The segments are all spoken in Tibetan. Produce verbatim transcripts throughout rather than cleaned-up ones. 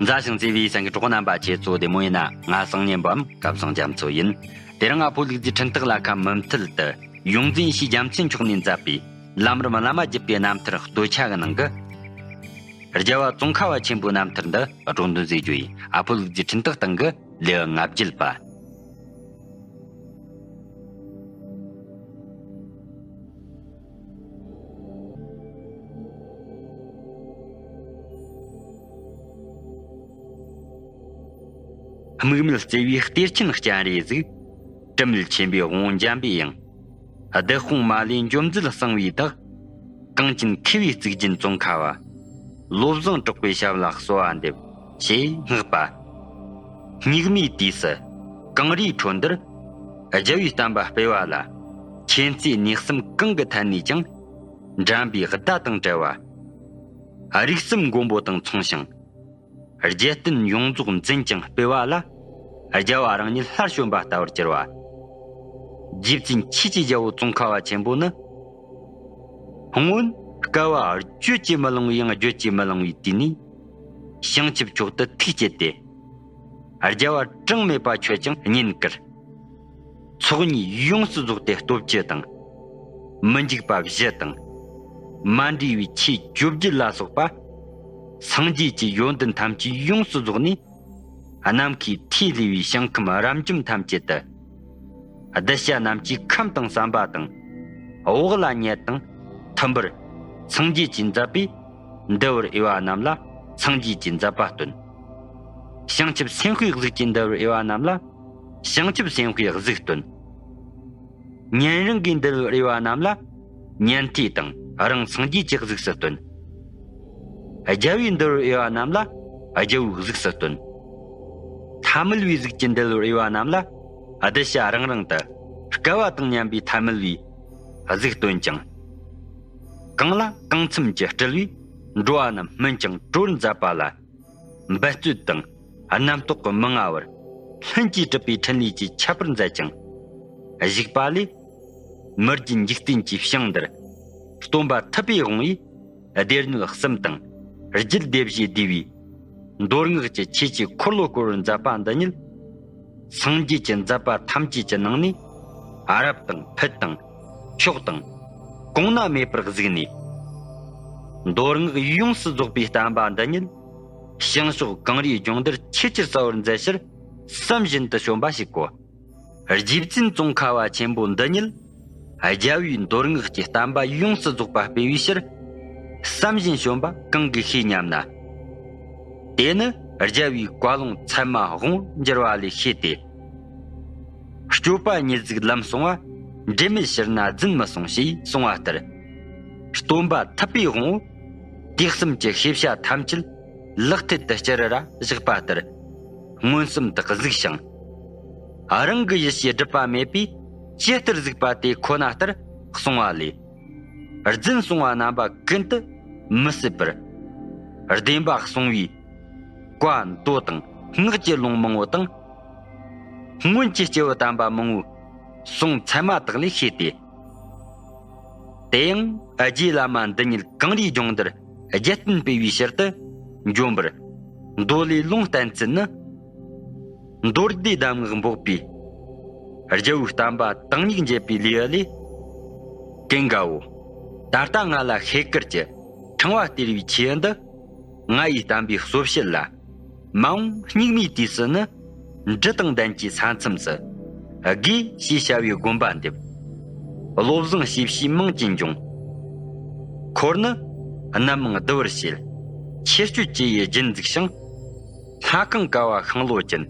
མཛའ་ཞིང་བརྩེ་བའི་སེམས་ཀྱི་གྲོགས་རྣམ་པ། ཁྱེད་ཚོ་བདེ་མོ་ཡིན་ན། ང་སང་ཉིན་པའམ་སྐལ་བཟང་རྒྱ་མཚོ་ཡིན། དེ་རིང་ང་ཕོ་ལུག་རྫི་འཕྲིན་སྟེགས་ལ་ཁ་མུ་མཐུད་དུ་ཡོངས་འཛིན་ཡེ་ཤེས་རྒྱལ་མཚན་མཆོག་ནས་མཛད་པའི་ལམ་རིམ་བླ་མ་བརྒྱུད་པའི་རྣམ་ཐར་སྟོད་ཆ་གི་ནང་གི་རྒྱལ་བ་ཙོང་ཁ་བ་ཆེན་པོའི་རྣམ་ཐར་འདི་སྒྲོག་འདོན་མཛད་རྒྱུ་ཡིན། ཨ་ཕོ་ལུག་རྫི་འཕྲིན་སྟེགས་སྟེང་གི་ལེའུ་ལྔ་བརྒྱད་པ། དམིགས་མེད་བརྩེ་བའི་གཏེར་ཆེན་སྤྱན་རས་གཟིགས། དྲི་མེད་ཆེན་པོའི་དབང་འཇམ་པའི་དབྱངས། བདུད་དཔུང་མ་ལུས་འཇོམས་མཛད་གསང་བའི་བདག། གངས་ཅན་མཁས་པའི་གཙུག་རྒྱན་ཙོང་ཁ་བ། བློ་བཟང་གྲགས་པའི་ཞབས་ལ་གསོལ་བ་འདེབས། ཞེས་བསྔགས་པ། སྙིགས་མའི་དུས་སུ་གངས་རིའི་ཁྲོད་འདིར། རྒྱལ་བའི་བསྟན་པ་སྤེལ་བ་ལ། མཁྱེན་བརྩེ་གནས་གསུམ་གང་གི་ཐད་ནས་ཀྱང་། འགྲན་པའི་ཟླ་དང་བྲལ་བ། རིགས་གསུམ་མགོན་པོ་དང་མཚུངས་ཤིང་། རྒྱལ་བསྟན་ཡོངས་རྫོགས་འཛིན་ཅིང་སྤེལ་བ་ལ། རྒྱལ་བ་རང་ཉིད་སླར་བྱོན་པ་ལྟ་བུར་གྱུར་པ། རྗེ་བཙུན་ཆོས་ཀྱི་རྒྱལ་པོ་ཙོང་ཁ་བ་ཆེན་པོ་ནི། སྔོན་བསྐལ་པ་བརྗོད་ཀྱིས་མི་ལང་བའི་ཡང་བརྗོད་ཀྱིས་མི་ལང་བའི་དུས་ནས། བྱང་ཆུབ་མཆོག་ཏུ་ཐུགས་བསྐྱེད་དེ། རྒྱལ་བ་གྲངས་མེད་པ་མཆོད་ཅིང་བསྙེན་བཀུར། ཚོགས་གཉིས་ཡོངས་སུ་རྫོགས་ཏེ་སྟོབས་བཅུ་དང་། མི་འཇིགས་པ་བཞི་དང་། མ་འདྲེས་པའི་ཆོས་བཅོ་བརྒྱད་ལ་སོགས་པ། སངས་རྒྱས་ཀྱི་ཡོན་ཏན་ཐམས་ཅད་ཡོངས་སུ་རྫོགས་ནས། ནམ་མཁའི་མཐས་བསླས་པའི་ཞིང་ཁམས་རབ་འབྱམས་ཐམས་ཅད་དུ། གདུལ་བྱ་རྣམས་ཀྱི་ཁམས་དང་བསམ་པ་དང་། བག་ལ་ཉལ་དང་ཐིམ་པར། སངས་རྒྱས་ཀྱི་མཛད་པས་འདུལ་བར་འོས་པ་རྣམས་ལ་སངས་རྒྱས་ཀྱི་མཛད་པ་སྟོན། བྱང་ཆུབ་སེམས་དཔའི་གཟུགས་ཀྱིས་འདུལ་བར་འོས་པ་རྣམས་ལ། བྱང་ཆུབ་སེམས་དཔའི་གཟུགས་སྟོན། ཉན་རང་གིས་འདུལ་བར་འོས་པ་རྣམས་ལ། ཉན་ཐོས་དང་རང་སངས་རྒྱས་ཀྱི་གཟུགས་སུ་སྟོན། རྒྱལ་བས་འདུལ་བར་འོས་པ་རྣམས་ལ། རྒྱལ་པོའི་གཟུགས་སུ་སྟོན། ཐ་མལ་པའི་གཟུགས་ཀྱིས་འདུལ་བར་འོས་པ་རྣམས་ལ། གདུལ་བྱ་རང་རང་དུ་བསྐལ་པ་དང་མཉམ་པའི་ཐ་མལ་པའི་གཟུགས་སྟོན་ཅིང་། གང་ལ་གང་འཚམ་གྱིས་སྤྲུལ་པས་འགྲོ་བ་རྣམས་སྨིན་ཅིང་གྲོལ་བར་མཛད་པ་ལ། འབད་རྩོལ་དང་རྣམ་རྟོག་གིས་མི་མངའ་བར། ལྷུན་གྱིས་གྲུབ་པའི་འཕྲིན་ལས་ཀྱི་ཁྱད་པར་མཛད་ཅིང་། བཞུགས་པ་ལས། མི་རྒྱུ་འཇིག་རྟེན་གྱི་ཞིང་འདིར། སྟོན་པ་ཐུབ་པའི་དབང་པོས་སྡེ་སྣོད་གསུམ་དང་རྒྱུད་སྡེ་བཞིས་བསྡུས་པའི་མདོ་སྔགས་ཀྱི་ཆོས་ཀྱི་འཁོར་ལོ་བསྐོར་བར་མཛད་པ་འདི་ཉིད། སངས་རྒྱས་ཀྱི་མཛད་པ་ཐམས་ཅད་ཀྱི་ནང་ནས་རབ་དང་ཕུལ་དང་མཆོག་དང་གོང་ན་མེད་པར་གཟིགས་ནས། མདོ་སྔགས་ཡོངས་སུ་རྫོགས་པའི་བསྟན་པ་འདི་ཉིད་བྱང་ཕྱོགས་གངས་རིའི་ལྗོངས་འདིར་ཆེས་ཆེར་གསལ་བར་མཛད་ཕྱིར་བསམ་བཞིན་དུ་བྱོན་པ་ཞིག་གོ། རྗེ་བཙུན་ཙོང་ཁ་བ་ཆེན་པོ་འདི་ཉིད། རྒྱལ་བའི་མདོ་སྔགས་ཀྱི་བསྟན་པ་ཡོངས་སུ་རྫོགས་པ་སྤེལ་བའི་ཕྱིར། བསམ་བཞིན་བྱོན་པ་གང་གིས་ཤེས་སྙམ་ན། དེ་ནི་རྒྱལ་བའི་བཀའ་ལུང་ཚད་མ་དབང་བསྒྱུར་བ་ལས་ཤེས་ཏེ། སྤྱོད་པ་ཉེར་གཅིག་ལམ་སྲུང་བ། འབྲེལ་མེད་ཕྱིར་ན་རྫུན་མི་གསུང་ཞེས་གསུངས་པ་ལྟར། སྟོན་པ་ཐུབ་པའི་དབང་པོ། དུས་གསུམ་གྱི་ཤེས་བྱ་ཐམས་ཅད་ལག་མཐིལ་དུ་བསྐྱུར་ར་བཞག་པ་ལྟར། མངོན་སུམ་དུ་གཟིགས་ཤིང་། རང་གི་ཡིད་ཀྱིས་སྒྲུབ་པ་མེད་པས་ཇི་ལྟར་གཟིགས་པ་དེ་ཁོ་ན་ལྟར་གསུངས་པ་ལས། རྫུན་གསུང་བ་རྣམ་པ་ཀུན་ཏུ་མི་སྲིད་པར། བདེན་པ་གསུང་བའི་བཀའ་མདོ་དང་སྔགས་ཀྱི་ལུང་མང་པོ་དང་། སྔོན་གྱི་སྐྱེས་བུ་དམ་པ་མང་པོའི་གསུང་ཚད་མ་དག་ལས་ཤེས་ཏེ། དེ་ཡང་རྗེ་བླ་མ་འདི་ཉིད་གངས་རིའི་ལྗོངས་འདིར་རྒྱལ་བསྟན་སྤེལ་བའི་ཕྱིར་དུ་འབྱོན་པར། མདོ་ལས་ལུང་བསྟན་ཚུལ་ནི། མདོ་སྡེའི་གདམས་ངག་འབོགས་པའི་རྒྱལ་པོའི་བསྟན་པ་དྭངས་སྙིགས་འབྱེད་པའི་ལེའུ་ལས། ཀུན་དགའ་བོ། ད་ལྟ་ང་ལ་ཤེལ་དཀར་གྱི་ཕྲེང་བ་སྟེར་བའི་ཆོས་འདི། ང་ཡི་བསྟན་པའི་སྲོག་ཕྱེད་ལ། མ་འོངས་སྙིགས་མའི་དུས་སུ་ནི། འབྲུ་དང་ལྡན་གྱི་ས་མཚམས་སུ། དགེ་ཞེས་བྱ་བའི་དགོན་པ་འདེབས། བློ་བཟང་ཞེས་བྱའི་མིང་ཅན་འབྱུང་། འཁོར་ནི་རྣམ་མང་བསྡུ་བར་བྱེད། ཆོས་སྤྱོད་ཀྱི་ཡི་རྒྱུན་འཛུགས་ཤིང་། ལྷ་ཁང་ཀ་བ་ཤིང་ལོ་ཅན།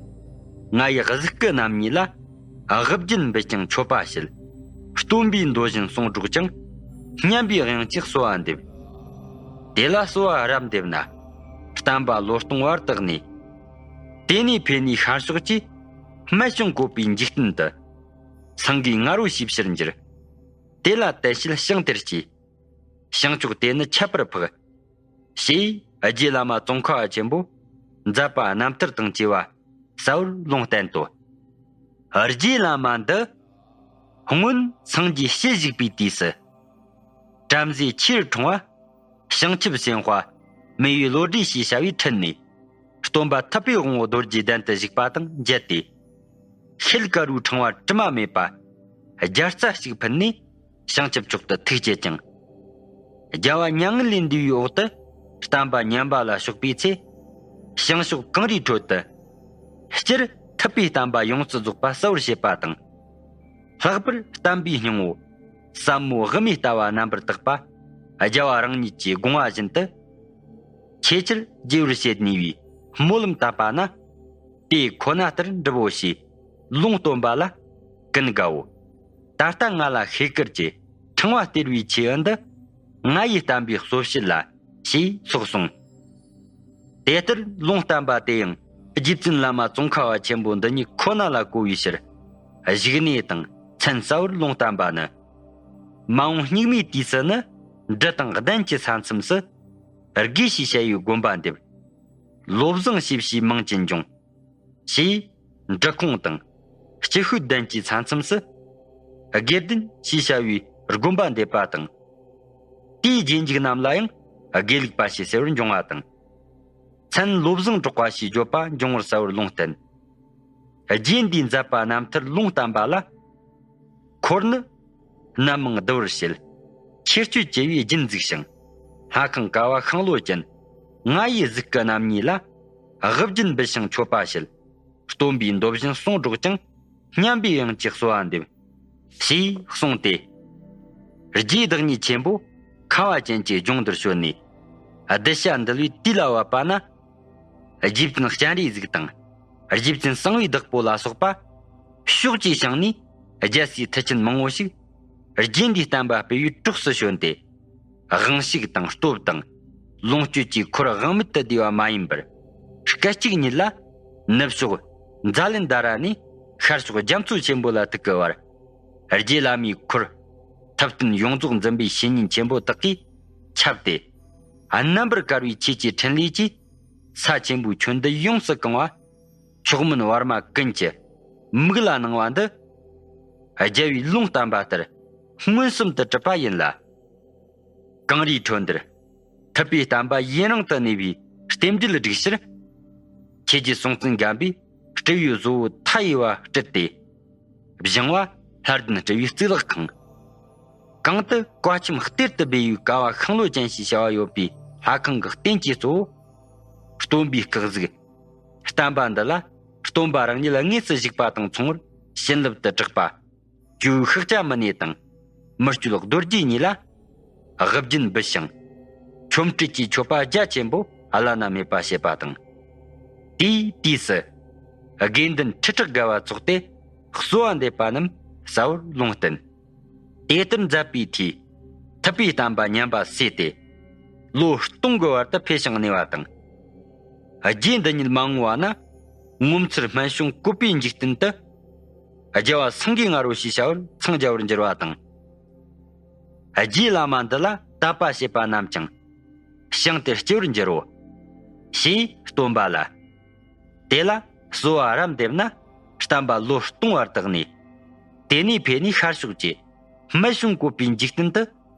ང་ཡི་གཟུགས་སྐུ་རྣམ་གཉིས་ལ། དབུ་རྒྱན་འབུལ་ཞིང་མཆོད་པ་བྱེད། སྟོན་པའི་མདོ་བཞིན་ཟུང་སྒྲོག་ཅིང་། སྙན་པའི་དབྱངས་ཀྱིས་གསོལ་བ་འདེབས། དེ་ལ་གསོལ་བ་རབ་འདེབས་ན། བསྟན་པ་ལོ་སྟོང་བར་དུ་གནས། དེ་ནས་འཕོས་ནས་ཤར་ཕྱོགས་ཀྱི། སྨད་བྱང་བཀོད་པའི་འཇིག་རྟེན་དུ། སེང་གེའི་ང་རོ་ཞེས་བྱར་འགྱུར། དེ་ལ་དལ་བྱེད་ཞིང་དེར་སྐྱེས། བྱང་ཕྱོགས་དེ་ནི་ཁྱབ་པར་འཕགས། ཞེས་རྗེ་བླ་མ་ཙོང་ཁ་བ་ཆེན་པོ་མཛད་པ་རྣམ་ཐར་དང་བཅས་པ་གསལ་བར་ལུང་བསྟན་ཏོ། རྗེ་བླ་མ་འདི་སྔོན་སངས་རྒྱས་ཞལ་བཞུགས་པའི་དུས་སུ། བྲམ་ཟེ་ཆེར་འཁྲུངས་པ་བྱང་ཆུབ་སེམས་དཔའ་མི་ཡུལ་བློ་གྲོས་ཞེས་བྱ་བའི་ཁྲིད་ནས། སྟོན་པ་ཐུབ་པའི་དབང་པོ་རྡོ་རྗེ་གདན་དུ་བཞུགས་པ་དང་མཇལ་ཏེ། ཤེལ་དཀར་བོའི་ཕྲེང་བ་དྲི་མ་མེད་པ་རྒྱ་རྩ་གཅིག་ཕུལ་ནས། བྱང་ཆུབ་མཆོག་ཏུ་ཐུགས་བསྐྱེད་ཅིང་། རྒྱལ་བ་མྱ་ངན་ལས་འདས་པའི་འོག་ཏུ་བསྟན་པ་ཉམས་པ་ལ་ཕྱོགས་པའི་ཚེ། བྱང་ཕྱོགས་གངས་རིའི་ཁྲོད་དུ། སྤྱིར་ཐུབ་པའི་བསྟན་པ་ཡོངས་སུ་རྫོགས་པ་གསལ་བར་བྱེད་པ་དང་། ལྷག་པར་བསྟན་པའི་སྙིང་པོ། ཟབ་མོ་དབུ་མའི་ལྟ་བ་རྣམ་པར་དག་པ། རྒྱལ་བ་རང་ཉིད་ཀྱི་དགོངས་པ་བཞིན་དུ། ཆེས་ཆེར་རྒྱས་པར་བཤད་ནུས་པའི་སྨོན་ལམ་བཏབ་པ་ན། དེ་ཁོ་ན་ལྟར་འགྲུབ་བོ་ཞེས་ལུང་སྟོན་པ་ལ་ཀུན་དགའ་བོ། ད་ལྟ་ང་ལ་ཤེས་དཀར་གྱི་ཕྲེང་བ་སྟེར་བའི་ཆེད་འདི། ང་ཡི་བསྟན་པའི་སྲོག་ཕྱིར་ལ་ཞེས་སོགས་གསུངས། དེ་ལྟར་ལུང་བསྟན་པ་དེ་ཡང་རྗེ་བཙུན་བླ་མ་ཙོང་ཁ་བ་ཆེན་པོ་འདི་ཉིད་ཁོ་ན་ལ་གོ་བའི་ཕྱིར། བཞུགས་གནས་དང་མཚན་གསལ་བར་ལུང་བསྟན་པ་ནི། མ་འོངས་སྙིགས་མའི་དུས་སུ་ནི། འབྲི་དང་གདན་གྱི་ས་མཚམས་སུ། དགེ་ཞེས་བྱ་བའི་དགོན་པ་འདེབས། བློ་བཟང་ཞེས་བྱའི་མིང་ཅན་འབྱུང་། ཞེས། འབྲི་ཁུང་དང་། སྤྱི་ཤོད་གདན་གྱི་ས་མཚམས་སུ། དགེ་ལྡན་ཞེས་བྱ་བའི་དགོན་པ་འདེབས་པ་དང་། དེའི་རྗེས་འཇུག་རྣམས་ལ་ཡང་དགེ་ལུགས་པ་ཞེས་ཟེར་བར་འབྱུང་བ་དང་། མཚན་བློ་བཟང་གྲགས་པ་ཞེས་བརྗོད་པ་འབྱུང་བར་གསལ་བར་ལུང་བསྟན། རྗེ་འདིའི་མཛད་པ་རྣམ་ཐར་ལུང་བསྟན་པ་ལ། འཁོར་ནི། རྣམ་མང་བསྡུ་བར་བྱེད། ཆེ་སྤྱོད་ཅེས་པའི་རྒྱུན་འཛུགས་ཤིང་། ལྷ་ཁང་ཀ་བ་ཤིང་ལོ་ཅན། ང་ཡི་གཟུགས་ཀྱི་རྣམ་གཉིས་ལ། དབུ་རྒྱན་འབུལ་ཞིང་མཆོད་པ་བྱེད། སྟོན་པའི་མདོ་བཞིན་ཟུང་འགྲོགས་ཀྱང་། སྙམ་པའི་དབྱངས་ཀྱིས་གསོལ་བ་འདེབས། ཞེས་གསུངས་ཏེ། རྗེ་བདག་ཉིད་ཆེན་པོ་ཁ་བ་ཅན་གྱི་ལྗོངས་འདིར་བྱོན་ནས། གདུལ་བྱ་འདུལ་བའི་དུས་ལ་བབ་པ་ན། རྗེ་བཙུན་སྤྱན་རས་གཟིགས་དང་། རྗེ་བཙུན་གསང་བའི་བདག་པོ་ལ་སོགས་པ། ཕྱོགས་བཅུའི་ཞིང་ནས། རྒྱལ་སྲས་མཐུ་ཆེན་མང་བོ་ཞིག་རྗེ་འདིའི་བསྟན་པ་སྤེལ་བའི་གྲོགས་སུ་བྱོན་ཏེ། དབང་ཕྱུག་དང་སྟོབས་དང་། ལོངས་སྤྱོད་ཀྱི་འཁོར་དབང་མེད་དུ་བསྡུས་པ་མ་ཡིན་པར། སྐད་ཅིག་ཉིད་ལ། ནུབ་ཕྱོགས་ཛཱ་ལན་དྷ་ར་ནས། ཤར་ཕྱོགས་རྒྱ་མཚོ་ཆེན་པོ་ལ་ཐུག་གི་བར། རྗེ་བླ་མའི་འཁོར། ཐུབ་བསྟན་ཡོངས་རྫོགས་འཛིན་པའི་བཤེས་གཉེན་ཆེན་པོ་དག་གིས་ཁྱབ་སྟེ། རྣམ་པར་དཀར་བའི་ཆོས་ཀྱི་འཕྲིན་ལས་ཀྱིས། ས་ཆེན་པོའི་ཁྱོན་འདི་ཡོངས་སུ་གང་བ། མཆོག་དམན་བར་མ་ཀུན་གྱི་མིག་ལ་སྣང་བ་འདི། རྒྱལ་བའི་ལུང་བསྟན་པ་ལྟར་མངོན་སུམ་དུ་གྲུབ་པ་ཡིན་ལ། གངས་རིའི་ཁྲོད་འདིར་ཐུབ་པའི་བསྟན་པ་ཡུན་རིང་དུ་གནས་པའི་རྟེན་འབྲེལ་སྒྲིག་ཕྱིར། ཆོས་རྗེ་སྲོང་བཙན་སྒམ་པོས་སྤྲེའུའི་བཟོ་བོ་མཐའ་ཡས་པ་སྤྲུལ་ཏེ། བཞེངས་པ་ལྷ་ལྡན་སྤྲེའུའི་གཙུག་ལག་ཁང་། གང་དུ་བཀའ་ཁྱིམ་གཏེར་དུ་སྦས་པའི་ཀ་བ་ཤིང་ལོ་ཅན་ཞེས་བྱ་བ་ཡོད་པའི་ལྷ་ཁང་གི་རྟེན་གྱི་གཙོ་བོ། སྟོན་པའི་སྐུ་གཟུགས། བསྟན་པ་འདི་ལ་སྟོན་པ་རང་ཉིད་དངོས་སུ་བཞུགས་པ་དང་མཚུངས་པར་བྱིན་རླབས་ཏུ་གྲགས་པ། ཇོ་བོའི་ཤཱཀྱ་མུ་ནེ་དང་། མི་བསྐྱོད་རྡོ་རྗེ་གཉིས་ལ། དབུ་རྒྱན་འབུལ་ཞིང་། ཆོ་འཕྲུལ་གྱི་མཆོད་པ་རྒྱ་ཆེན་པོ་བླ་ན་མེད་པ་བྱེད་པ་དང་། དེའི་དུས་སུ། དགེ་འདུན་ཁྲི་ཕྲག་བརྒལ་བ་ཚོགས་ཏེ། གསོལ་བ་འདེབས་པ་རྣམས་གསལ་བར་ལུང་བསྟན། དེ་ལྟར་མཛད་པའི་མཐུས། ཐུབ་པའི་བསྟན་པ་ཉམས་པ་སོས་ཏེ། ལོ་སྟོང་གི་བར་དུ་འཕེལ་ཞིང་གནས་པ་དང་། རྗེ་འདི་ཉིད་མ་འོངས་པ་ན། ངོ་མཚར་སྨན་བྱུང་བཀོད་པའི་འཇིག་རྟེན་དུ། རྒྱལ་བ་སེང་གེ་ང་རོ་ཞེས་བྱ་བར་འཚང་རྒྱ་བར་འགྱུར་བ་དང་། རྗེ་བླ་མ་འདི་ལ་དད་པ་བྱེད་པ་རྣམས་ཀྱང་། ཞིང་དེར་སྐྱེ་བར་འགྱུར་རོ། ཞེས་སྟོན་པ་ལ། དེ་ལ་གསོལ་བ་རབ་འདེབས་ན། བསྟན་པ་ལོ་སྟོང་བར་དུ་གནས། དེ་ནས་འཕེལ་ནས་ཤར་ཕྱོགས་ཀྱི། སྨན་བྱུང་བཀོད་པའི་འཇིག་རྟེན་དུ།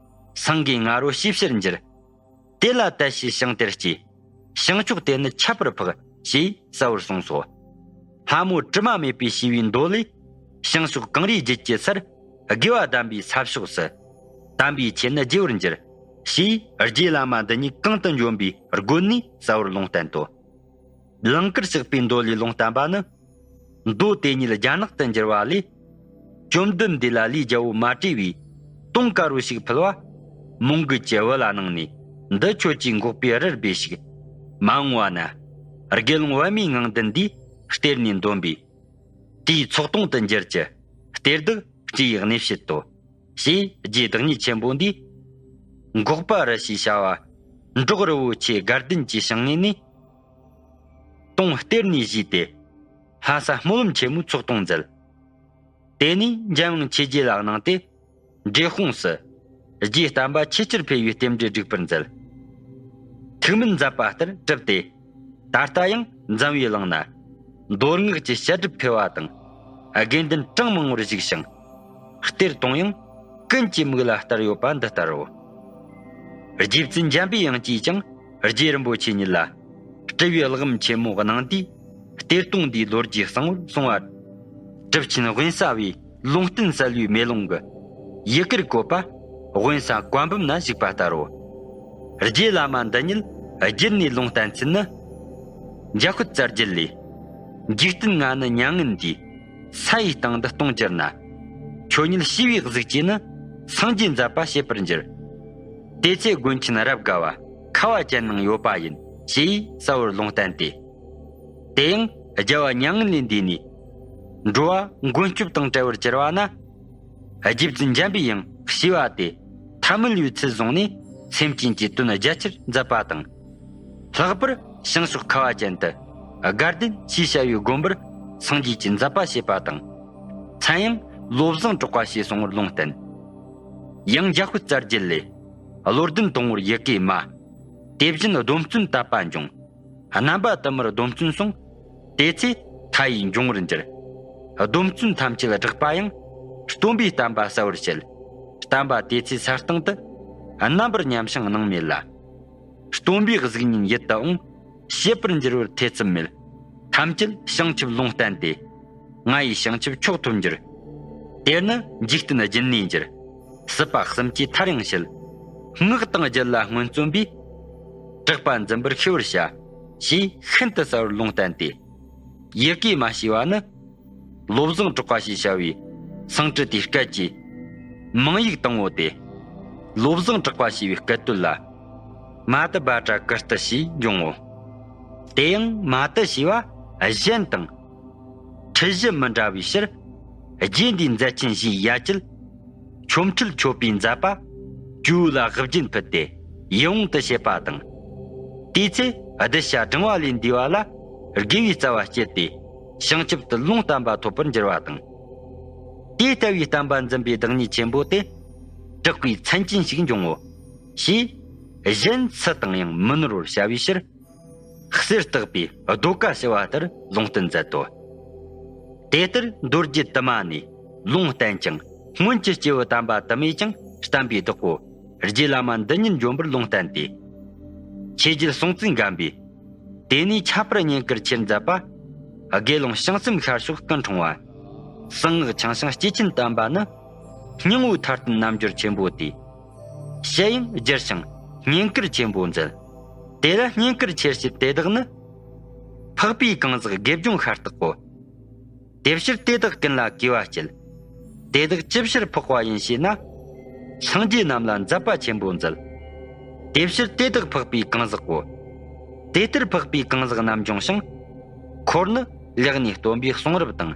སེང་གེ་ང་རོ་ཞེས་བྱར་འགྱུར། དེ་ལ་དད་བྱས་ཞིང་དེར་སྐྱེས། བྱང་ཕྱོགས་དེ་ནི་ཁྱབ་པར་འཕགས། ཞེས་གསལ་བར་གསུངས་སོ། ལྷ་མོ་དྲི་མ་མེད་པའི་ཞི་བའི་མདོ་ལས། བྱང་ཕྱོགས་གངས་རིའི་རྒྱུད་ཀྱི་སར། དགེ་བ་གདམས་པའི་ས་ཕྱོགས་སུ། དམ་པའི་ཆོས་ནི་རྒྱས་པར་འགྱུར། ཞེས་རྗེ་བླ་མ་འདི་ཉིད་གང་དུ་འབྱོན་པའི་སྒོ་ནས་གསལ་བར་ལུང་བསྟན་ཏོ། ལང་ཀར་གཤེགས་པའི་མདོ་ལས་ལུང་བསྟན་པ་ནི། མདོ་དེ་ཉིད་རྒྱ་ནག་ཏུ་འགྱུར་བ་ལས། བཅོམ་ལྡན་འདས་ལ་ལས་རྒྱལ་པོ་མ་དྲོས་པའི། དུང་དཀར་པོ་ཞིག་ཕུལ་བ། མོའུ་འགལ་གྱི་བུ་ལ་གནང་ནས། འདི་ཁྱོད་ཀྱིས་འགོག་པའི་རར་སྦས་ཤིག་མ་འོངས་པ་ན། དགེ་སློང་པདྨའི་ངང་ལྡན་འདིས། གཏེར་ནས་འདོན་པའི། དེའི་ཚོགས་དུང་དུ་འགྱུར་གྱི། གཏེར་བདག་སྤྲེའུའི་གནས་བྱེད་དོ། ཞེས་རྗེ་བདག་ཉིད་ཆེན་པོ་འདིས། འགོག་པ་རི་ཞེས་བྱ་བ། འབྲོག་རི་བོ་ཆེ་དགའ་ལྡན་གྱི་བྱང་ངོས་ནས། དུང་གཏེར་ནས་བཞེས་ཏེ། ལྷ་ས་སྨོན་ལམ་ཆེན་མོའི་ཚོགས་དུང་མཛད། དེ་ནས་འཇམ་དབྱངས་ཆོས་རྗེ་ལ་གནང་སྟེ། འབྲས་སྤུངས་སུ། རྗེའི་བསྟན་པ་ཆེས་ཆེར་འཕེལ་བའི་རྟེན་འབྲེལ་བསྒྲིགས་པར་མཛད། ཐུགས་སྨོན་མཛད་པ་ལྟར་གྲུབ་སྟེ། ད་ལྟ་ཡང་འཛམ་བུའི་གླིང་ན། མདོ་སྔགས་ཀྱི་བཤད་སྒྲུབ་འཕེལ་བ་དང་། དགེ་འདུན་གྲངས་མང་པོར་བཞུགས་ཤིང་། གཏེར་དུང་ཡང་ཀུན་གྱི་མིག་ལ་སྟར་ཡོད་པ་འདི་ལྟར་རོ། རྗེ་བཙུན་འཇམ་པའི་དབྱངས་ཀྱིས་ཀྱང་རྗེ་རིན་པོ་ཆེ་ཉིད་ལ། སྤྲུལ་བའི་གླེགས་བམ་ཆེན་མོ་གནང་དུས། གཏེར་སྟོང་འདིའི་ལོ་རྒྱུས་གསང་བོར་གསུངས་པ། གྲུབ་ཆེན་དབེན་ས་པའི་ལུང་བསྟན་གསལ་བའི་མེ་ལོང་གི་ཡི་གེར་བཀོད་པ། དབེན་ས་བཀའ་འབུམ་ན་བཞུགས་པ་ལྟར་རོ། རྗེ་བླ་མ་འདི་ཉིད་བརྒྱུད་ནས་ལུང་བསྟན་ཚུལ་ནི། འཇམ་དཔལ་རྩ་རྒྱུད་ལས། འཇིག་རྟེན་ང་ནི་མྱ་ངན་འདས། ས་ཡི་སྟེང་དུ་ལྟུང་གྱུར་ན། ཁྱོད་ཉིད་ཤེས་པའི་གཟུགས་ཀྱིས་ནི། སངས་རྒྱས་མཛད་པ་བྱེད་པར་འགྱུར། དེ་ཚེ་མགོན་ཆེན་རབ་དགའ་བ། ཁ་བ་ཅན་ནང་ཡོད་པ་ཡིན། ཞེས་གསལ་བོར་ལུང་བསྟན་ཏེ། དེ་ཡང་རྒྱལ་བ་མྱ་ངན་ལས་འདས་ནས། འགྲོ་བ་མགོན་སྐྱོབ་དང་བྲལ་བར་གྱུར་པ་ན། རྗེ་བཙུན་འཇམ་པའི་དབྱངས་ཞེས་པ་དེ། ཐ་མལ་པའི་ཚུལ་བཟུང་ནས། སེམས་ཅན་གྱི་དོན་རྒྱ་ཆེར་མཛད་པ་དང་། ལྷག་པར་བྱང་ཕྱོགས་ཁ་བ་ཅན་དུ། དགའ་ལྡན་ཞེས་བྱ་བའི་དགོན་པར། སངས་རྒྱས་ཀྱི་མཛད་པ་བྱེད་པ་དང་། མཚན་ཡང་བློ་བཟང་གྲགས་པ་ཞེས་གསུང་བར་ལུང་བསྟན། ཡང་འཇམ་དཔལ་རྩ་རྒྱུད་ལས། བློ་ལྡན་དང་པོར་ཡི་གེ་མ། དེ་བཞིན་སྡོམ་བརྩོན་དད་པ་འབྱུང་། རྣམ་པ་དུ་མར་སྡོམ་བརྩོན་སོང་། དེ་ཚེ་མཐའ་ཡས་འབྱུང་བར་འགྱུར། སྡོམ་བརྩོན་ཐམས་ཅད་བསྒྲགས་པ་ཡང་། སྟོན་པའི་བསྟན་པ་གསལ་བར་བྱེད། བསྟན་པ་དེ་ཚེ་ས་སྟེང་དུ། རྣམ་པར་ཉམས་ཤིང་སྣང་མེད་ལ། སྟོན་པའི་གཟུགས་བརྙན་ཡིད་དུ་འོང་། བྱེད་པར་འགྱུར་བར་ཐེ་ཚོམ་མེད། ཐམས་ཅད་བྱང་ཆུབ་ལུང་བསྟན་ཏེ། ང་ཡི་བྱང་ཆུབ་མཆོག་ཐོབ་འགྱུར། དེར་ནི་འཇིག་རྟེན་རྒྱུན་གནས་འགྱུར། སྲིད་པ་གསུམ་གྱི་མཐར་ཡང་བྱེད། སྔགས་དང་རྒྱུད་ལ་སྔོན་བརྩོན་པས། དྲེགས་པ་འཛིན་པར་ཤེས་པར་བྱ། ཞེས་ཤིན་ཏུ་གསལ་བར་ལུང་བསྟན་ཏེ། ཡི་གེ་མ་ཞེས་པ་ནི། བློ་བཟང་གྲགས་པ་ཞེས་བྱ་བའི་སང་ཀྲི་ཏའི་སྐད་ཀྱི་མིང་ཡིག་དང་པོ་སྟེ། བློ་བཟང་གྲགས་པ་ཞེས་པའི་སྐད་དོད་ལ། མ་ཏི་བྷ་དྲ་ཀིརྟི་ཞེས་འབྱུང་ངོ་། དེ་ཡང་མ་ཏི་ཞེས་པ་གཞན་དང་། འཁྲིལ་གཞི་མི་འདྲ་བའི་ཕྱིར། རྗེ་འདིའི་མཛད་ཆེན་བཞིའི་ཡ་གྱལ། ཆོ་འཕྲུལ་མཆོད་པའི་མཛད་པ། ཇོ་བོ་ལ་དབུ་རྒྱན་ཕུལ་ཏེ་ཡིད་འོང་དུ་བྱེད་པ་དང་། དེའི་ཚེ་གདུལ་བྱ་བགྲང་བ་ལས་འདས་པ་ལ་དགེ་བའི་རྩ་བ་བསྐྱེད་དེ་བྱང་ཆུབ་ཏུ་ལུང་བསྟན་པ་ཐོབ་པར་འགྱུར་བ་དང་། དེ་ལྟ་བུའི་བསྟན་པ་འཛིན་པའི་བདག་ཉིད་ཆེན་པོ་དེ་དྲེགས་པའི་མཚན་ཅན་ཞིག་འབྱུང་ངོ་། ཞེས་གཞན་སུ་དང་ཡང་མི་ནོར་བར་བྱ་བའི་ཕྱིར། གསེར་བཏགས་པའི་ཟློས་གར་ཞུ་བ་ལྟར་ལུང་བསྟན་མཛད་དོ། དེ་ལྟར་མདོ་རྒྱུད་དུ་མ་ནས་ལུང་བསྟན་ཅིང་སྔོན་གྱི་སྐྱེས་བུ་དམ་པ་དུ་མས་ཀྱང་བསྟན་པའི་བདག་པོ་རྗེ་བླ་མ་འདི་ཉིད་འབྱོན་པར་ལུང་བསྟན་ཏེ། ཆོས་རྒྱལ་སྲོང་བཙན་སྒམ་པོས་དེ་ནས་ཁྱད་པར་བསྙེན་བཀུར་ཆེར་མཛད་པ། དགེ་སློང་བྱང་སེམས་ཤར་ཕྱོགས་སྐུ་འཁྲུངས་པ། གསང་སྔགས་འཆང་ཞིང་སྐྱེས་ཆེན་དམ་པ་ནི། སྙིང་པོའི་ཐར་སྟོན་རྣལ་འབྱོར་ཆེན་པོ་སྟེ། ཞལ་ཡང་བསྒྱུར་ཞིང་བསྙེན་བཀུར་ཆེན་པོ་མཛད། དེ་ལ་བསྙེན་བཀུར་ཆེར་བྱེད་དེ་དག་ནི། འཕགས་པའི་གང་ཟག་དགེ་སྦྱོང་ཤ་སྟག་གོ། དེ་ཕྱིར་དེ་དག་ཀུན་ལ་གུས་པ་བསྐྱེད། དེ་དག་ཅི་ཕྱིར་འཕགས་པ་ཡིན་ཞེ་ན། སངས་རྒྱས་རྣམས་ལ་མཛད་པ་ཆེན་པོ་མཛད། དེ་ཕྱིར་དེ་དག་འཕགས་པའི་གང་ཟག་གོ། དེ་ལྟར་འཕགས་པའི་གང་ཟག་རྣམས་འབྱུང་ཞིང་། འཁོར་ནི་ལེགས་ནས་སྟོན་པའི་གསུང་རབ་དང་།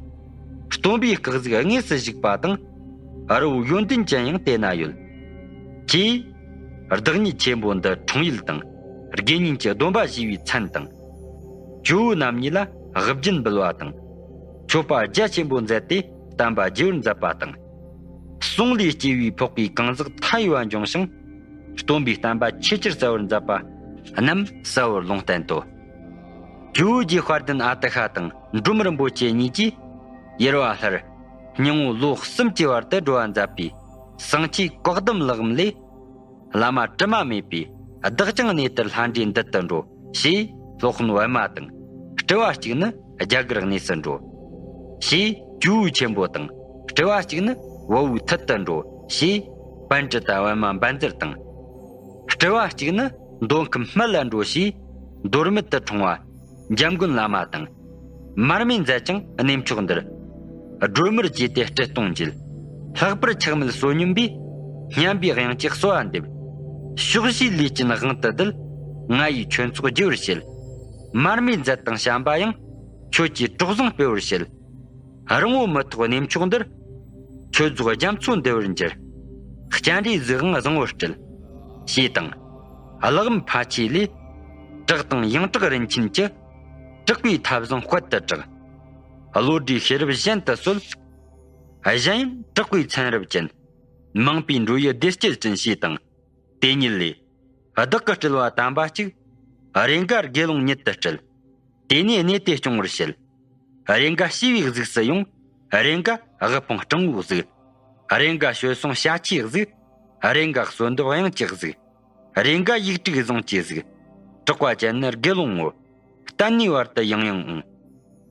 སྟོན་པའི་སྐུ་གཟུགས་དངོས་སུ་བཞུགས་པ་དང་། རི་བོ་ཡོན་ཏན་ཅན་ཡང་དེ་ན་ཡོད། ཅེས་བདག་ཉིད་ཆེན་པོ་འདི་འཁྲུངས་ཡུལ་དང་། དགེ་བསྙེན་གྱི་སྡོམ་པ་ཞུས་པའི་མཚན་དང་། ཇོ་བོ་རྣམ་གཉིས་ལ་དབུ་རྒྱན་འབུལ་བ་དང་། མཆོད་པ་རྒྱ་ཆེན་པོ་མཛད་དེ་བསྟན་པ་རྒྱས་པར་མཛད་པ་དང་། གསུང་ལས་སྐྱེས་པའི་འཕགས་པའི་གང་ཟག་མཐའ་ཡས་པ་འབྱུང་ཞིང་། སྟོན་པའི་བསྟན་པ་ཆེས་ཆེར་གསལ་བར་མཛད་པ་རྣམས་གསལ་བར་ལུང་བསྟན་ཏོ། ཇོ་བོ་རྗེ་དཔལ་ལྡན་ཨ་ཏི་ཤ་དང་འབྲོམ་རིན་པོ་ཆེ་གཉིས་ཀྱིས་ཡེར་བ་ལྷར་སྙིང་པོ་ལོ་གསུམ་གྱི་བར་དུ་འགྲོ་བ་མཛད་པའི་གསང་ཆེན་བཀའ་གདམས་ཀློག་ལམ་ལས། བླ་མ་དྲི་མ་མེད་པས་བདག་ཀྱང་གནས་ལྟར་ལྷ་འདྲེའི་མདུན་དུ་འགྲོ། ཞེས་སློབ་དཔོན་པད་མ་དང་སྤྲུལ་པ་གཅིག་ནི་རྒྱ་གར་གནས་སུ་འགྲོ། ཞེས་ཇོ་བོ་ཆེན་པོ་དང་སྤྲུལ་པ་གཅིག་ནི་བལ་པོའི་ཐུར་དུ་འགྲོ། ཞེས་པཎྜི་ཏ་པད་མ་བཛྲ་དང་། སྤྲུལ་པ་གཅིག་ནི་མདོ་ཁམས་སྨད་ལ་འགྲོ། ཞེས་མདོ་སྨད་དུ་འཁྲུངས་པ། འཇམ་མགོན་བླ་མ་དང་། མར་མེ་མཛད་ཅིང་གནས་མཆོག་འདིར། སྒྲོལ་མར་བཅས་ཏེ་སྤྲུལ་གཏོང་མཛད། ལྷག་པར་ཆགས་མེད་བསོད་སྙོམས་པས། སྙན་པའི་དབྱངས་ཀྱིས་གསོལ་བ་འདེབས། ཕྱོགས་བཞིའི་ལས་ཅན་དབང་དུ་བསྡུས། ང་ཡིས་ཁྱོད་ཚོགས་རྒྱས་པར་བྱེད། མར་མེ་མཛད་དང་བྱམས་པ་ཡང་། ཁྱོད་ཀྱི་གྲོགས་བཟང་སྤེལ་བར་བྱེད། རིང་པོ་མི་ཐོགས་གནས་མཆོག་འདིར། ཁྱོད་རྫོགས་རྒྱ་མཚོ་འདུ་བར་འགྱུར། སྤྱན་རས་གཟིགས་དབང་བཟང་པོར་སྤྲུལ། ཞེས་དང་། གླེགས་བམ་ཕ་ཆོས་ལས། བྲག་དང་ཡང་བྲག་རིན་ཆེན་གྱི། དྲེགས་པའི་ཐབས་བཟང་དཔལ་དུ་གྲགས། བློ་གྲོས་ཤེས་རབ་གཞན་དུ་གསོལ། གཞན་ཡང་དྲེགས་པའི་མཚན་རབས་ཅན། མང་པོའི་འགྲོ་ཡུལ་བདེ་སྐྱིད་ཅན། ཞེས་དང་། དེ་ཉིད་ལས། བདག་གི་སྤྲུལ་པ་དམ་པ་གཅིག་རེ་འགའ་དགེ་སློང་ཉིད་དུ་སྤྲུལ། དེ་ནས་གནས་དེ་སྐྱོང་བར་བྱེད། རེ་འགའ་ཞི་བའི་གཟུགས་སུ་ཡོང་། རེ་འགའ་དབུལ་ཕོངས་སྤྲང་བོའི་གཟུགས། རེ་འགའ་བྱོལ་སོང་བྱ་ཁྱིའི་གཟུགས། རེ་འགའ་གསོན་འདེབས་གཡང་གི་གཟུགས། རེ་འགའ་ཡིག་དྲུག་བཟང་གི་གཟུགས། གྲགས་པ་ཅན་ནི་དགེ་སློང་ངོ་། གཏན་ནས་བར་དུ་ཡང་ཡང་འོང་།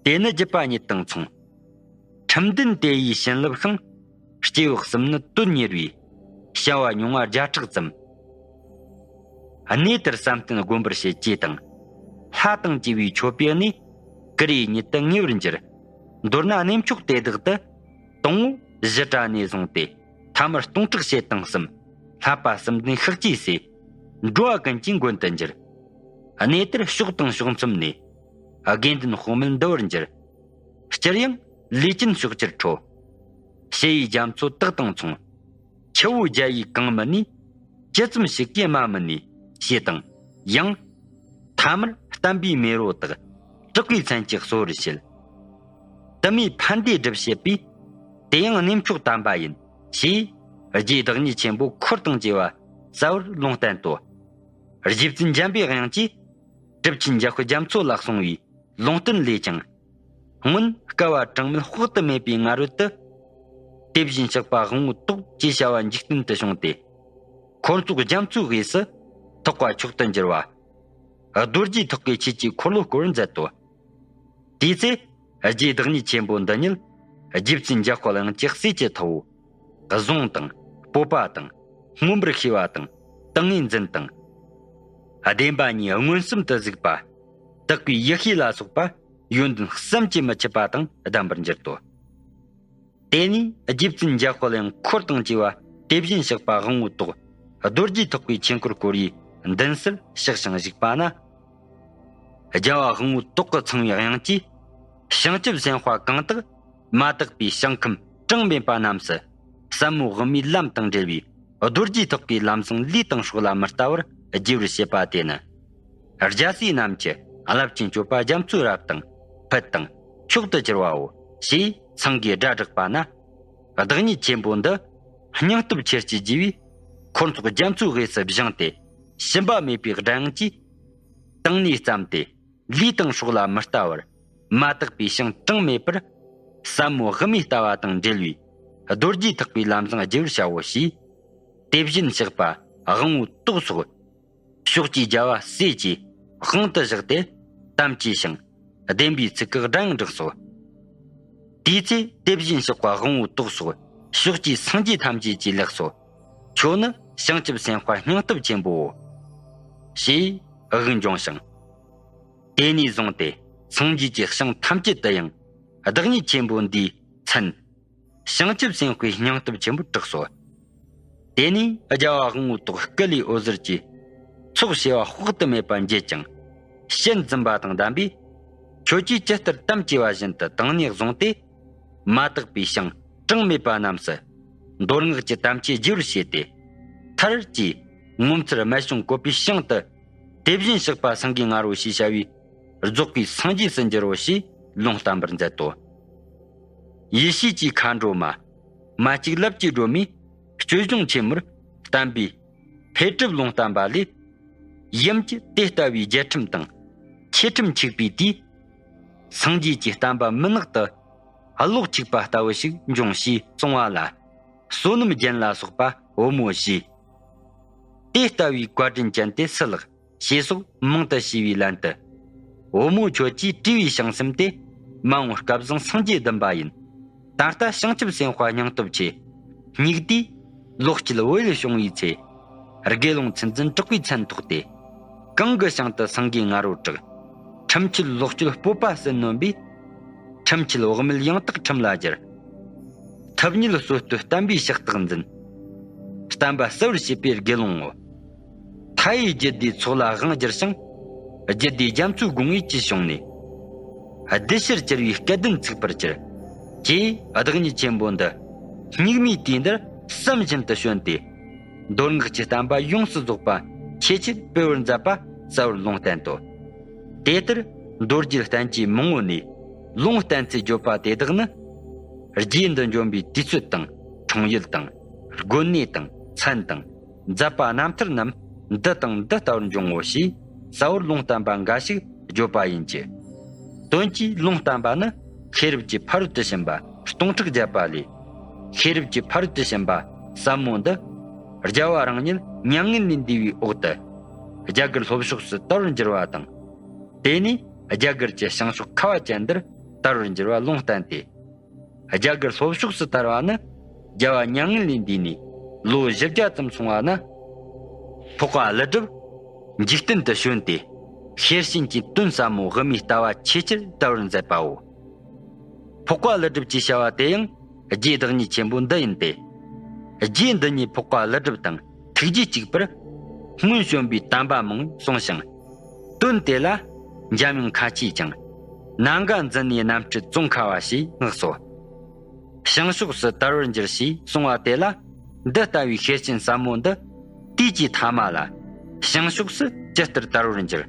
དེ་ནི་རྒྱུད་པ་ཉིད་དང་མཚུངས། ཁྲིམས་ལྡན་དེ་ཡི་བྱིན་རླབས་ཤིང་། སྐྱེ་བོ་གསུམ་ནི་དོན་གཉེར་བའི། བྱ་བ་མྱོང་བ་བརྒྱ་ཕྲག་ཙམ། གནས་དེར་བསམ་གཏན་བསྒོམ་པར་བྱེད་ཅེས་དང་། ལྷ་དང་བཅས་པའི་མཆོད་པའི་གནས། ཀུ་རེའི་ཉིད་དུ་ངེས་པར་འགྱུར། མདོར་ན་གནས་མཆོག་དེ་དག་ཏུ། དང་པོ་བཞི་དྲ་ནས་བཟུང་སྟེ། ཐ་མར་སྟོང་ཕྲག་བྱེ་ཐང་གསུམ། བསླབ་པ་གསུམ་ལྡན་ཤཱཀྱའི་སྲས། འགྲོ་བ་ཀུན་གྱི་མགོན་དུ་འགྱུར། གནས་དེར་ཕྱོགས་དང་ཕྱོགས་མཚམས་ནས། དགེ་འདུན་དཔག་མེད་འདུ་བར་འགྱུར། སྤྱིར་ཡང་ལས་ཅན་ཕྱོགས་བཅུར་འཕྲོ། ཕྱི་ཡི་རྒྱ་མཚོ་དག་དང་མཚུངས། ཆུ་བོ་བརྒྱ་ཡིས་གང་མི་ནུས། ཇི་ཙམ་ཞིག་གིས་སྨྲ་མི་ནུས། ཞེས་དང་། ཡང་། ཐ་མར་བསྟན་པའི་མེ་རོ་དག། དྲག་པོའི་མཚན་གྱིས་གསོ་བར་བྱེད། དུ་མའི་ཕན་བདེ་སྒྲུབ་བྱེད་པའི། དེ་ཡང་གནས་མཆོག་དམ་པ་ཡིན། ཞེས། རྗེ་བདག་ཉིད་ཆེན་པོ་འཁོར་དང་བཅས་པ་གསལ་བར་ལུང་བསྟན་ཏོ། རྗེ་བཙུན་འཇམ་པའི་དབྱངས་ཀྱིས། གྲུབ་ཆེན་འཇམ་དཔལ་རྒྱ་མཚོ་ལ་གསུངས་པའི་ལུང་བསྟན་ལས་ཀྱང་། སྔོན་བསྐལ་པ་གྲངས་མེད་དཔག་ཏུ་མེད་པའི་སྔ་རོལ་དུ། དེ་བཞིན་གཤེགས་པ་དབང་པོའི་ཏོག་ཅེས་བྱ་བ་འཇིག་རྟེན་དུ་བྱུང་སྟེ། འཁོར་ཚོགས་རྒྱ་མཚོའི་དབུས་སུ་ཐོགས་པ་མཆོག་ཏུ་འགྱུར་བ། རྡོ་རྗེའི་ཐོག་གི་ཆོས་ཀྱི་འཁོར་ལོ་བསྐོར་བར་མཛད་དོ། དེའི་ཚེ་རྗེ་བདག་ཉིད་ཆེན་པོ་འདི་ཉིད་རྗེ་བཙུན་འཇམ་དཔལ་དབྱངས་ཀྱི་སྲས་ཀྱི་ཐུ་བོ། གཟུངས་དང་སྤོབས་པ་དང་མངོན་པར་ཤེས་པ་དང་ཏིང་ངེ་འཛིན་དང་། བདེན་པ་གཉིས་མངོན་སུམ་དུ་གཟིགས་པ། དག་པའི་ཡེ་ཤེས་ལ་སོགས་པ་ཡོན་ཏན་བསམ་གྱིས་མི་ཁྱབ་པ་དང་ལྡན་པར་འགྱུར་ཏོ། དེ་ནས་རྗེ་བཙུན་འཇམ་དཔལ་དབྱངས་འཁོར་དང་བཅས་པ་དེ་བཞིན་གཤེགས་པ་དབང་པོའི་ཏོག་རྡོ་རྗེའི་ཐོག་གི་ཆོས་འཁོར་བསྐོར་བའི་མདུན་སར་གཤེགས་ཤིང་བཞུགས་པ་ན། རྒྱལ་བ་དབང་པོའི་ཏོག་གི་ཚངས་པའི་དབྱངས་ཀྱིས་བྱང་ཆུབ་སེམས་དཔའ་གང་དག་མ་དག་པའི་ཞིང་ཁམས་གྲངས་མེད་པ་རྣམས་སུ་ཟབ་མོ་དབུ་མའི་ལམ་དང་འབྲེལ་བའི་རྡོ་རྗེའི་ཐོག་གི་ལམ་བཟང་ལུས་དང་སྲོག་ལ་མི་ལྟ་བར་རྒྱས་པར་བྱེད་པ་དེ་ནི། རྒྱལ་སྲས་རྣམས་ཀྱི་རླབས་ཆེན་སྤྱོད་པ་རྒྱ་མཚོའི་རབ་དང་ཕུད་དང་མཆོག་ཏུ་གྱུར་པའོ། ཞེས་སེང་གེའི་སྒྲ་བསྒྲགས་པ་ན། བདག་ཉིད་ཆེན་པོ་འདི་སྙིང་སྟོབས་ཆེར་སྐྱེད་བགྱི་བའི་འཁོར་ཚོགས་རྒྱ་མཚོའི་དབུས་སུ་བཞེངས་ཏེ། ཞུམ་པ་མེད་པའི་སྒྲ་དབྱངས་ཀྱིས། དང་ནས་བརྩམས་ཏེ། ལུས་དང་སྲོག་ལ་མི་ལྟ་བར། མ་དག་པའི་ཞིང་གྲངས་མེད་པར། ཟབ་མོ་དབུ་མའི་ལྟ་བ་དང་འབྲེལ་བའི་རྡོ་རྗེའི་ཐེག་པའི་ལམ་བཟང་རྒྱས་པར་བྱའོ་ཞེས། དེ་བཞིན་གཤེགས་པ་དབང་པོའི་ཏོག་སོགས་ཕྱོགས་ཀྱི་རྒྱལ་བ་སྲས་ཀྱི་དབང་དུ་བཞག་སྟེ་དམ་བཅས་ཤིང་བདེན་པའི་ཚིག་གི་སྒྲ་དབྱངས་བསྒྲགས་སོ། དེའི་ཚེ་དེ་བཞིན་གཤེགས་པ་དབང་པོའི་ཏོག་སོགས་ཕྱོགས་ཀྱི་སངས་རྒྱས་ཐམས་ཅད་ཀྱིས་ལེགས་སོ། ཁྱོད་ནི་བྱང་ཆུབ་སེམས་དཔའ་སྙིང་སྟོབས་ཆེན་པོའོ། ཞེས་དབུགས་འབྱུང་ཞིང་། དེ་ནས་བཟུང་སྟེ་སངས་རྒྱས་ཀྱི་ཞིང་ཐམས་ཅད་དུ་ཡང་བདག་ཉིད་ཆེན་པོ་འདིའི་མཚན། བྱང་ཆུབ་སེམས་དཔའི་སྙིང་སྟོབས་ཆེན་པོར་གྲགས་སོ། དེ་ནས་རྒྱལ་བ་དབང་པོའི་ཏོག་སྐུ་ལུས་འོད་ཟེར་གྱིས་ཚོགས་བྱེ་བ་དཔག་ཏུ་མེད་པ་འགྱེད་ཅིང་། ཞལ་འཛུམ་པ་དང་ལྡན་པས། ཁྱོད་ཀྱིས་ཇི་ལྟར་དམ་བཅས་པ་བཞིན་དུ་དང་ནས་བཟུང་སྟེ། མ་དག་པའི་ཞིང་གྲངས་མེད་པ་རྣམས་སུ། མདོ་སྔགས་ཀྱི་དམ་བཅས་རྒྱས་པར་བྱས་ཏེ། མཐར་གྱིས་ངོ་མཚར་རྨད་བྱུང་བཀོད་པའི་ཞིང་དུ། དེ་བཞིན་གཤེགས་པ་སེང་གེའི་ང་རོ་ཞེས་བྱ་བའི་རྫོགས་པའི་སངས་རྒྱས་སུ་འགྱུར་རོ་ཞེས་ལུང་བསྟན་པར་མཛད་དོ། ཡེ་ཤེས་ཀྱི་མཁའ་འགྲོ་མ། མ་གཅིག་ལབ་ཀྱི་སྒྲོན་མས་སྤྱོད་གཞུང་ཆེན་མོར་བསྟན་པའི་འཕེལ་གྲུབ་ལུང་བསྟན་པ་ལས། ཡུམ་གྱི་དེ་ལྟ་བུའི་རྒྱལ་ཁྲིམས་དང་ཆོས་ཁྲིམས་འཆུགས་པའི་དུས། སངས་རྒྱས་ཀྱི་བསྟན་པ་མུན་ནག་ཏུ་གློག་འཁྱུག་པ་ལྟ་བུ་ཞིག་འབྱུང་ཞེས་གསུངས་པ་ལ། བསོད་ནམས་རྒྱན་ལ་སོགས་པ་འོལ་མོ་བཞེས། དེ་ལྟ་བུའི་བཀའ་དྲིན་ཅན་དེ་སུ་ལགས། ཞེས་སོགས་མང་དུ་ཞུས་པའི་ལན་དུ། འོལ་མོ་ཁྱོད་ཀྱིས་བྲིས་པའི་བྱང་སེམས་དེ། མ་འོངས་སྐལ་བཟང་སངས་རྒྱས་བསྡུམ་པ་ཡིན། ད་ལྟ་བྱང་ཆུབ་སེམས་དཔའ་སྙིང་སྟོབས་ཆེ། སྙིགས་དུས་ལོག་སྤྱོད་བོད་ཡུལ་བྱུང་བའི་ཚེ། དགེ་སློང་ཚུལ་འཛིན་གྲགས་པའི་མཚན་ཐོགས་ཏེ། གང་གི་ཞིང་དུ་སེང་གེའི་ང་རོ་གྲགས། ཁྲིམས་ཆོད་ལོག་སྤྱོད་སྤོབས་པ་ཟིལ་གནོན་པས། ཁྲིམས་ཆོད་དབུ་མེད་ཡང་དག་ཁྲིམས་ལ་སྦྱར། ཐབས་ཉིད་སྲོལ་གཏོད་བསྟན་པའི་ཕྱག་རྟགས་འཛིན། བསྟན་པ་གསལ་བར་བྱེད་པའི་དགེ་སློང་ངོ་། མཐའ་ཡས་རྒྱུད་སྡེའི་ཚོགས་ལ་དབང་བསྒྱུར་ཞིང་། རྒྱུད་སྡེའི་རྒྱ་མཚོའི་དགུང་ངེས་ཀྱི་གཞུང་ནས། བདུད་ཕྱིར་གྱུར་པའི་སྐལ་ལྡན་ཚིག་པར་གྱུར། ཅེས་བདག་ཉིད་ཆེན་པོ་འདི། སྙིགས་མའི་དུས་འདིར་བསམ་བཞིན་དུ་བྱོན་ཏེ། མདོ་སྔགས་ཀྱི་བསྟན་པ་ཡོངས་སུ་རྫོགས་པ་ཁྱེད་ཆོས་སྤེལ་བར་མཛད་པ་གསལ་བར་ལུང་བསྟན་ཏོ། དེ་ལྟར་མདོ་རྒྱུད་བསྟན་བཅོས་མང་པོ་ནས་ལུང་བསྟན་ཚུལ་བརྗོད་པ་དེ་དག་ནི། རྗེ་འདི་འབྱོན་པའི་དུས་ཚོད་དང་འཁྲུངས་ཡུལ་དང་། དགོན་གནས་དང་མཚན་དང་། མཛད་པ་རྣམ་ཐར་རྣམས་འདི་དང་འདི་ལྟ་བུར་འབྱུང་ངོ་ཞེས་གསལ་བོར་ལུང་བསྟན་པ་འགའ་ཞིག་བརྗོད་པ་ཡིན་གྱི། དོན་གྱིས་ལུང་བསྟན་པ་ནི་ཤེས་རབ་ཀྱི་ཕ་རོལ་ཏུ་ཕྱིན་པ་སྟོང་ཕྲག་བརྒྱ་པ་ལས། ཤེས་རབ་ཀྱི་ཕ་རོལ་ཏུ་ཕྱིན་པ་ཟབ་མོ་འདི། རྒྱལ་བ་རང་ཉིད་མྱ་ངན་ལས་འདས་པའི་འོག་ཏུ། རྒྱ་གར་ལྷོ་ཕྱོགས་སུ་དར་བར་འགྱུར་བ་དང་། དེ་ནས་ རྒྱ་གར་གྱི་བྱང་ཕྱོགས་ཁ་བ་ཅན་འདིར་དར་བར་འགྱུར་བ་ལུང་བསྟན་ཏེ། རྒྱ་གར་ལྷོ་ཕྱོགས་སུ་དར་བ་ནི། རྒྱལ་བ་མྱ་ངན་ལས་འདས་ནས་ལོ་བཞི་བརྒྱ་ཙམ་སོང་བ་ན། འཕགས་པ་ཀླུ་སྒྲུབ་འཇིག་རྟེན་དུ་བྱོན་ཏེ། ཤེར་ཕྱིན་གྱི་དོན་ཟབ་མོ་དབུ་མའི་ལྟ་བ་ཆེས་ཆེར་དར་བར་མཛད་པའོ། འཕགས་པ་ཀླུ་སྒྲུབ་ཅེས་བྱ་བ་དེ་ཡང་རྗེ་བདག་ཉིད་ཆེན་པོ་འདི་ཡིན་ཏེ། རྗེ་འདི་ཉིད་འཕགས་པ་ཀླུ་སྒྲུབ་དང་ཐུགས་རྗེ་གཅིག་པར། སྔོན་བྱོན་པའི་དམ་པ་མང་གསུངས་ཤིང་། དོན་དེ་ལ་འཇམ་དབྱངས་མཁའ་སྤྱོད་ཀྱང་། ནམ་མཁའ་འཛིན་ནས་རྣམ་འཕྲུལ་ཙོང་ཁ་བ་ཞེས་བསྔགས་སོ། བྱང་ཕྱོགས་སུ་དར་བར་འགྱུར་ཞེས་གསུངས་པ་དེ་ལ། འདི་ལྟ་བུའི་ཤེར་ཕྱིན་ཟབ་མོ་འདི་དུས་ཀྱི་ཐ་མ་ལ། བྱང་ཕྱོགས་སུ་ཇི་ལྟར་དར་བར་འགྱུར།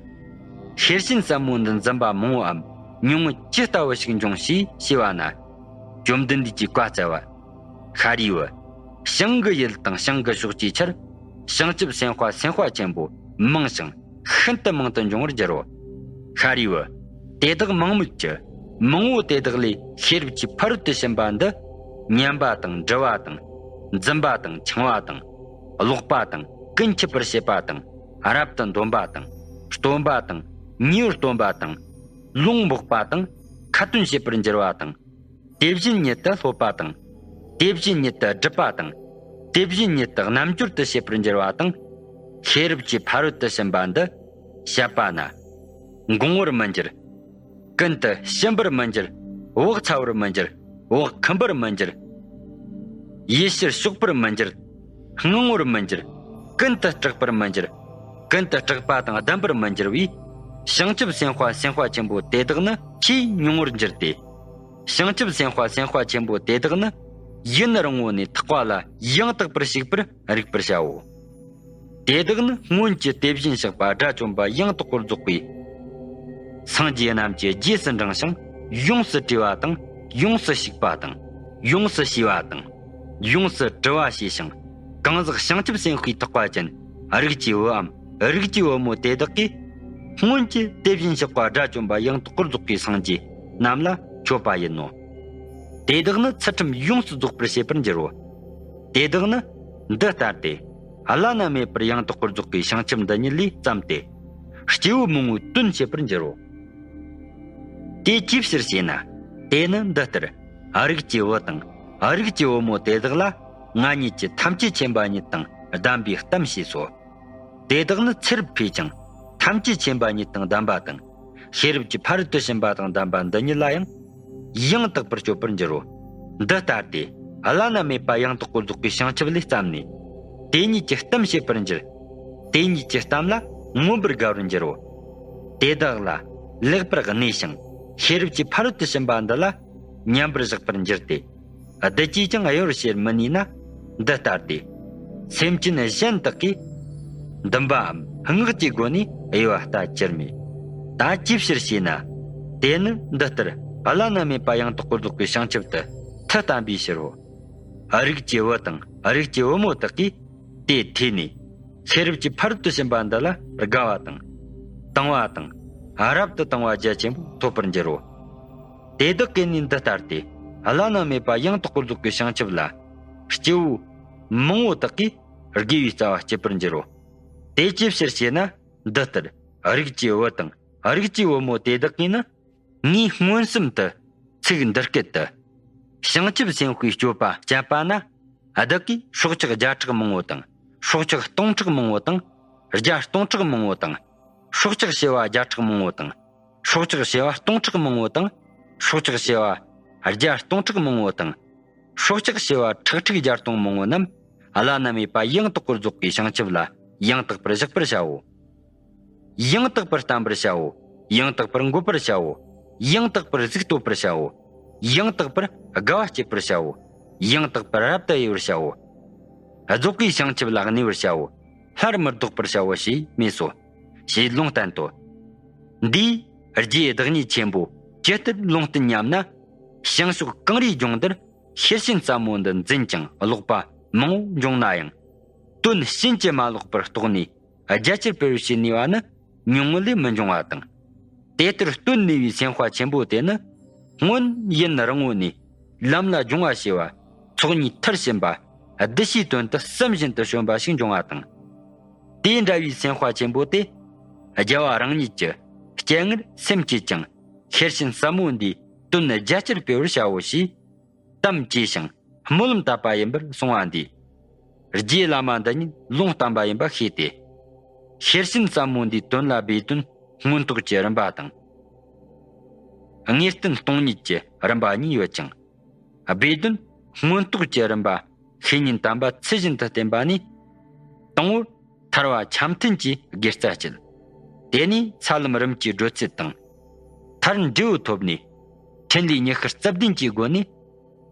ཤེར་ཕྱིན་ཟབ་མོ་འདི་འཛིན་པ་མང་བོའམ་ཉུང་ངུ་ཇི་ལྟ་བུ་ཞིག་འབྱུང་ཞེས་ཞུས་པ་ན། བཅོམ་ལྡན་འདས་ཀྱིས་བཀའ་སྩལ་པ། ཤཱ་རིའི་བུ། བྱང་གི་ཡུལ་དང་བྱང་གི་ཕྱོགས་ཀྱི་ཆར། བྱང་ཆུབ་སེམས་དཔའ་སེམས་དཔའ་ཆེན་པོ་མང་ཞིང་ཤིན་ཏུ་མང་དུ་འབྱུང་བར་འགྱུར་རོ། ཤཱ་རིའི་བུ། དེ་དག་མང་མོད་ཀྱི། མང་བོ་དེ་དག་ལས་ཤེས་རབ་ཀྱི་ཕ་རོལ་ཏུ་ཕྱིན་པ་འདི། ཉན་པ་དང་འདྲི་བ་དང་། འཛིན་པ་དང་འཆིང་བ་དང་། ཀློག་པ་དང་ཀུན་ཁྱབ་པར་བྱེད་པ་དང་། རབ་ཏུ་འདོམས་པ་དང་། སྟོན་པ་དང་། ཉེ་བར་སྟོན་པ་དང་། ལུང་འབོགས་པ་དང་། ཁ་ཏོན་བྱེད་པར་འགྱུར་བ་དང་། དེ་བཞིན་ཉིད་དུ་སློབ་པ་དང་། དེ་བཞིན་ཉིད་དུ་སྒྲུབ་པ་དང་། དེ་བཞིན་ཉིད་དུ་རྣམ་འགྱུར་དུ་བྱེད་པར་འགྱུར་བ་དང་། ཤེས་རབ་ཀྱི་ཕ་རོལ་ཏུ་ཕྱིན་པ་འདི་བཤད་པ་ན། འགོང་བར་མི་འགྱུར། ཀུན་ཏུ་ཕྱིན་པར་མི་འགྱུར། བག་ཚ་བར་མི་འགྱུར། བག་འཁུམས་པར་མི་འགྱུར། ཡིད་ཕྱིར་ཕྱོགས་པར་མི་འགྱུར། ངང་བར་མི་འགྱུར། ཀུན་ཏུ་སྐྲག་པར་མི་འགྱུར། ཀུན་ཏུ་སྐྲག་པ་དང་སྡམ་པར་མི་འགྱུར་བའི། བྱང་ཆུབ་སེམས་དཔའ་སེམས་དཔའ་ཆེན་པོ་དེ་དག་ནི་ཆེས་ཉུང་བར་འགྱུར་ཏེ། བྱང་ཆུབ་སེམས་དཔའ་སེམས་དཔའ་ཆེན་པོ་དེ་དག་ནི་ཡུན་རིང་བོ་ནས་ཐག་པ་ལ་ཡང་དག་པར་ཞུགས་པར་རིག་པར་བྱའོ། དེ་དག་ནི་སྔོན་གྱི་དེ་བཞིན་གཤེགས་པ་དགྲ་བཅོམ་པ་ཡང་དག་པར་རྫོགས་པའི་སངས་རྒྱས་རྣམས་ཀྱི་རྗེས་སུ་འབྲངས་ཤིང་ཡོངས་སུ་དྲིས་པ་དང་ཡོངས་སུ་ཞུགས་པ་དང་ཡོངས་སུ་ཞུས་པ་དང་ཡོངས་སུ་དྲི་བ་བྱས་ཤིང་གང་ཟག་བྱང་ཆུབ་སེམས་དཔའི་ཐེག་པ་ཅན་རིགས་ཀྱི་བུའམ་རིགས་ཀྱི་བུ་མོ་དེ་དག་གིས་སྔོན་གྱི་དེ་བཞིན་གཤེགས་པ་དགྲ་བཅོམ་པ་ཡང་དག་པར་རྫོགས་པའི་སངས་རྒྱས་རྣམས་ལ་མཆོད་པ་ཡིན་ནོ། དེ་དག་ནི་ཚུལ་ཁྲིམས་ཡོངས་སུ་རྫོགས་པར་བྱེད་པར་འགྱུར་རོ། དེ་དག་ནི་འདི་ལྟར་ཏེ། བླ་ན་མེད་པར་ཡང་དག་པར་རྫོགས་པའི་བྱང་ཆུབ་འདི་ཉིད་ལས་བརྩམས་ཏེ། སྐྱེ་བོ་མང་བོའི་དོན་བྱེད་པར་འགྱུར་རོ། དེ་ཅིའི་ཕྱིར་ཞེ་ན། དེ་ནི་འདི་ལྟར། རིགས་ཀྱི་བུ་དང་། རིགས་ཀྱི་བུ་མོ་དེ་དག་ལ། ང་ཉིད་ཀྱིས་ཐམས་ཅད་མཁྱེན་པ་ཉིད་དང་ལྡན་པའི་གཏམ་ཞེས་སོ། དེ་དག་ནི་ཚེ་རབས་འཕོས་ཀྱང་། ཐམས་ཅད་མཁྱེན་པ་ཉིད་དང་ལྡན་པ་དང་། ཤེས་རབ་ཀྱི་ཕ་རོལ་ཏུ་ཕྱིན་པ་དང་ལྡན་པ་འདི་ཉིད་ལ་ཡང་། ཡང་དག་པར་སྤྱོད་པར་འགྱུར་རོ། འདི་ལྟར་ཏེ། བླ་ན་མེད་པ་ཡང་དག་པར་རྫོགས་པའི་བྱང་ཆུབ་ལས་བརྩམས་ནས། དེ་ཉིད་ཀྱི་གཏམ་བཤད་པར་འགྱུར། དེ་ཉིད་ཀྱི་གཏམ་ལ་མངོན་པར་དགའ་བར་འགྱུར་རོ། དེ་དག་ལ་ལེགས་པར་གནས་ཤིང་། ཤེས་རབ་ཀྱི་ཕ་རོལ་ཏུ་ཕྱིན་པ་འདི་ལ་མཉམ་པར་བཞག་པར་འགྱུར་ཏེ། བདུད་ཀྱིས་ཀྱང་གཡོ་བར་བྱེད་མི་ནུས་ན། འདི་ལྟར་ཏེ། སེམས་ཅན་གཞན་དག་གིས། འདུན་པའམ་སྔགས་ཀྱི་སྒོ་ནས་གཡོ་བ་ལྟ་ཅིར་མེད། ད་ཅིའི་ཕྱིར་ཞེ་ན། དེ་ནི་འདི་ལྟར་བླ་ན་མེད་པ་ཡང་དག་པར་རྫོགས་པའི་བྱང་ཆུབ་ཏུ་མཐུ་བསྟན་པའི་ཕྱིར་རོ། རིགས་ཀྱི་བུ་དང་རིགས་ཀྱི་བུ་མོ་དག་གིས་དེ་ཐོས་ནས། ཤེས་རབ་ཀྱི་ཕ་རོལ་ཏུ་ཕྱིན་པ་འདི་ལ་དགའ་བ་དང་། དང་བ་དང་། རབ་ཏུ་དང་བ་རྒྱ་ཆེན་པོ་ཐོབ་པར་འགྱུར་རོ། དེ་དག་གིས་ནི་འདི་ལྟར་ཏེ། བླ་ན་མེད་པ་ཡང་དག་པར་རྫོགས་པའི་བྱང་ཆུབ་ལ། སྐྱེ་བོ་མང་བོ་དག་གིས་དགེ་བའི་རྩ་བ་བསྐྱེད་པར་འགྱུར་རོ། དེ་ཅིའི་ཕྱིར་ཞེ་ན། འདི་ལྟར་རིགས་ཀྱི་བུ་དང་རིགས་ཀྱི་བུ་མོ་དེ་དག་གིས་ནི། ངས་མངོན་སུམ་དུ་ཚིག་འདི་སྐད་དུ། བྱང་ཆུབ་སེམས་དཔའི་སྤྱོད་པ་སྤྱད་པ་ན། བདག་གིས་སྲོག་ཆགས་བརྒྱ་ཕྲག་མང་བོ་དང་། སྲོག་ཆགས་སྟོང་ཕྲག་མང་བོ་དང་། བརྒྱ་སྟོང་ཕྲག་མང་བོ་དང་། སྲོག་ཆགས་བྱེ་བ་བརྒྱ་ཕྲག་མང་བོ་དང་། སྲོག་ཆགས་བྱེ་བ་སྟོང་ཕྲག་མང་བོ་དང་། སྲོག་ཆགས་བྱེ་བ་བརྒྱ་སྟོང་ཕྲག་མང་བོ་དང་། སྲོག་ཆགས་བྱེ་བ་ཁྲག་ཁྲིག་བརྒྱ་སྟོང་མང་བོ་རྣམས། བླ་ན་མེད་པ་ཡང་དག་པར་རྫོགས་པའི་བྱང་ཆུབ་ལ་ཡང་དག་པར་བཞག་པར་བྱའོ། ཡང་དག་པར་བསྟན་པར་བྱའོ། ཡང་དག་པར་འགོད་པར་བྱའོ། ཡང་དག་པར་གཟིགས་བསྟོད་པར་བྱའོ། ཡང་དག་པར་དགའ་བ་སྐྱེད་པར་བྱའོ། ཡང་དག་པར་རབ་ཏུ་དབྱེ་བར་བྱའོ། རྫོགས་པའི་བྱང་ཆུབ་ལ་གནས་པར་བྱའོ། སླར་མི་ལྡོག་པར་བྱའོ་ཞེས་སྨྲས་སོ། ཞེས་ལུང་བསྟན་ཏོ། འདིས་རྗེ་བདག་ཉིད་ཆེན་པོས་ཇི་ལྟར་ལུང་བསྟན་སྙམ་ན། བྱང་ཕྱོགས་གངས་རིའི་ལྗོངས་འདིར་ཤེར་ཕྱིན་ཟབ་མོ་འདི་འཛིན་ཅིང་ཀློག་པ་མང་བོ་འབྱུང་ན་ཡང་། དོན་ཕྱིན་ཅི་མ་ལོག་པར་རྟོགས་ནས་རྒྱ་ཆེར་འཕེལ་བར་བྱེད་ནུས་པ་ནི་ཉུང་ངུ་ལས་མི་འབྱུང་བ་དང་། དེ་ལྟར་སྟོན་ནུས་པའི་སེམས་དཔའ་ཆེན་པོ་དེ་ནི། སྔོན་ཡུན་རིང་བོ་ནས་ལམ་ལ་སྦྱོང་བ་བྱས་པ། ཚོགས་གཉིས་མཐར་ཕྱིན་པ། བདུད་བཞིའི་དོན་དུ་བསམ་བཞིན་དུ་བྱོན་པ་ཞིག་འབྱུང་བ་དང་། དེ་འདྲ་བའི་སེམས་དཔའ་ཆེན་པོ་དེ། རྒྱལ་བ་རང་ཉིད་ཀྱི་ སྤྱན་སྔར་སེམས་བསྐྱེད་ཅིང་ཤེར་ཕྱིན་ཟབ་མོ་འདིའི་དོན་རྒྱ་ཆེར་སྤེལ་བར་བྱའོ་ཞེས་དམ་བཅས་ཤིང་སྨོན་ལམ་བཏབ་པ་ཡིན་པར་གསུངས་པ་འདིས། རྗེ་བླ་མ་འདི་ཉིད་ལུང་བསྟན་པ་ཡིན་པ་ཤེས་ཏེ། ཤེར་ཕྱིན་ཟབ་མོ་འདིའི་དོན་ལ་སྦས་དོན་མངོན་རྟོགས་ཀྱི་རིམ་པ་དང་། ངེས་བསྟན་སྟོང་ཉིད་ཀྱི་རིམ་པ་གཉིས་ཡོད་ཅིང་། སྦས་དོན་མངོན་རྟོགས་ཀྱི་རིམ་པ་ཤེས་ཉིད་དམ་པ་ཚུལ་བཞིན་དུ་བསྟེན་པ་ནི། དང་པོར་ཐར་པ་ཆ་མཐུན་གྱི་དགེ་རྩ་བསྐྱེད། དེ་ནས་ས་ལམ་རིམ་གྱིས་བགྲོད་ཚད་དང་། མཐར་འབྲས་བུ་ཐོབ་ནས། ཕྲིན་ལས་ཉི་ཤུ་རྩ་བདུན་གྱི་སྒོ་ནས།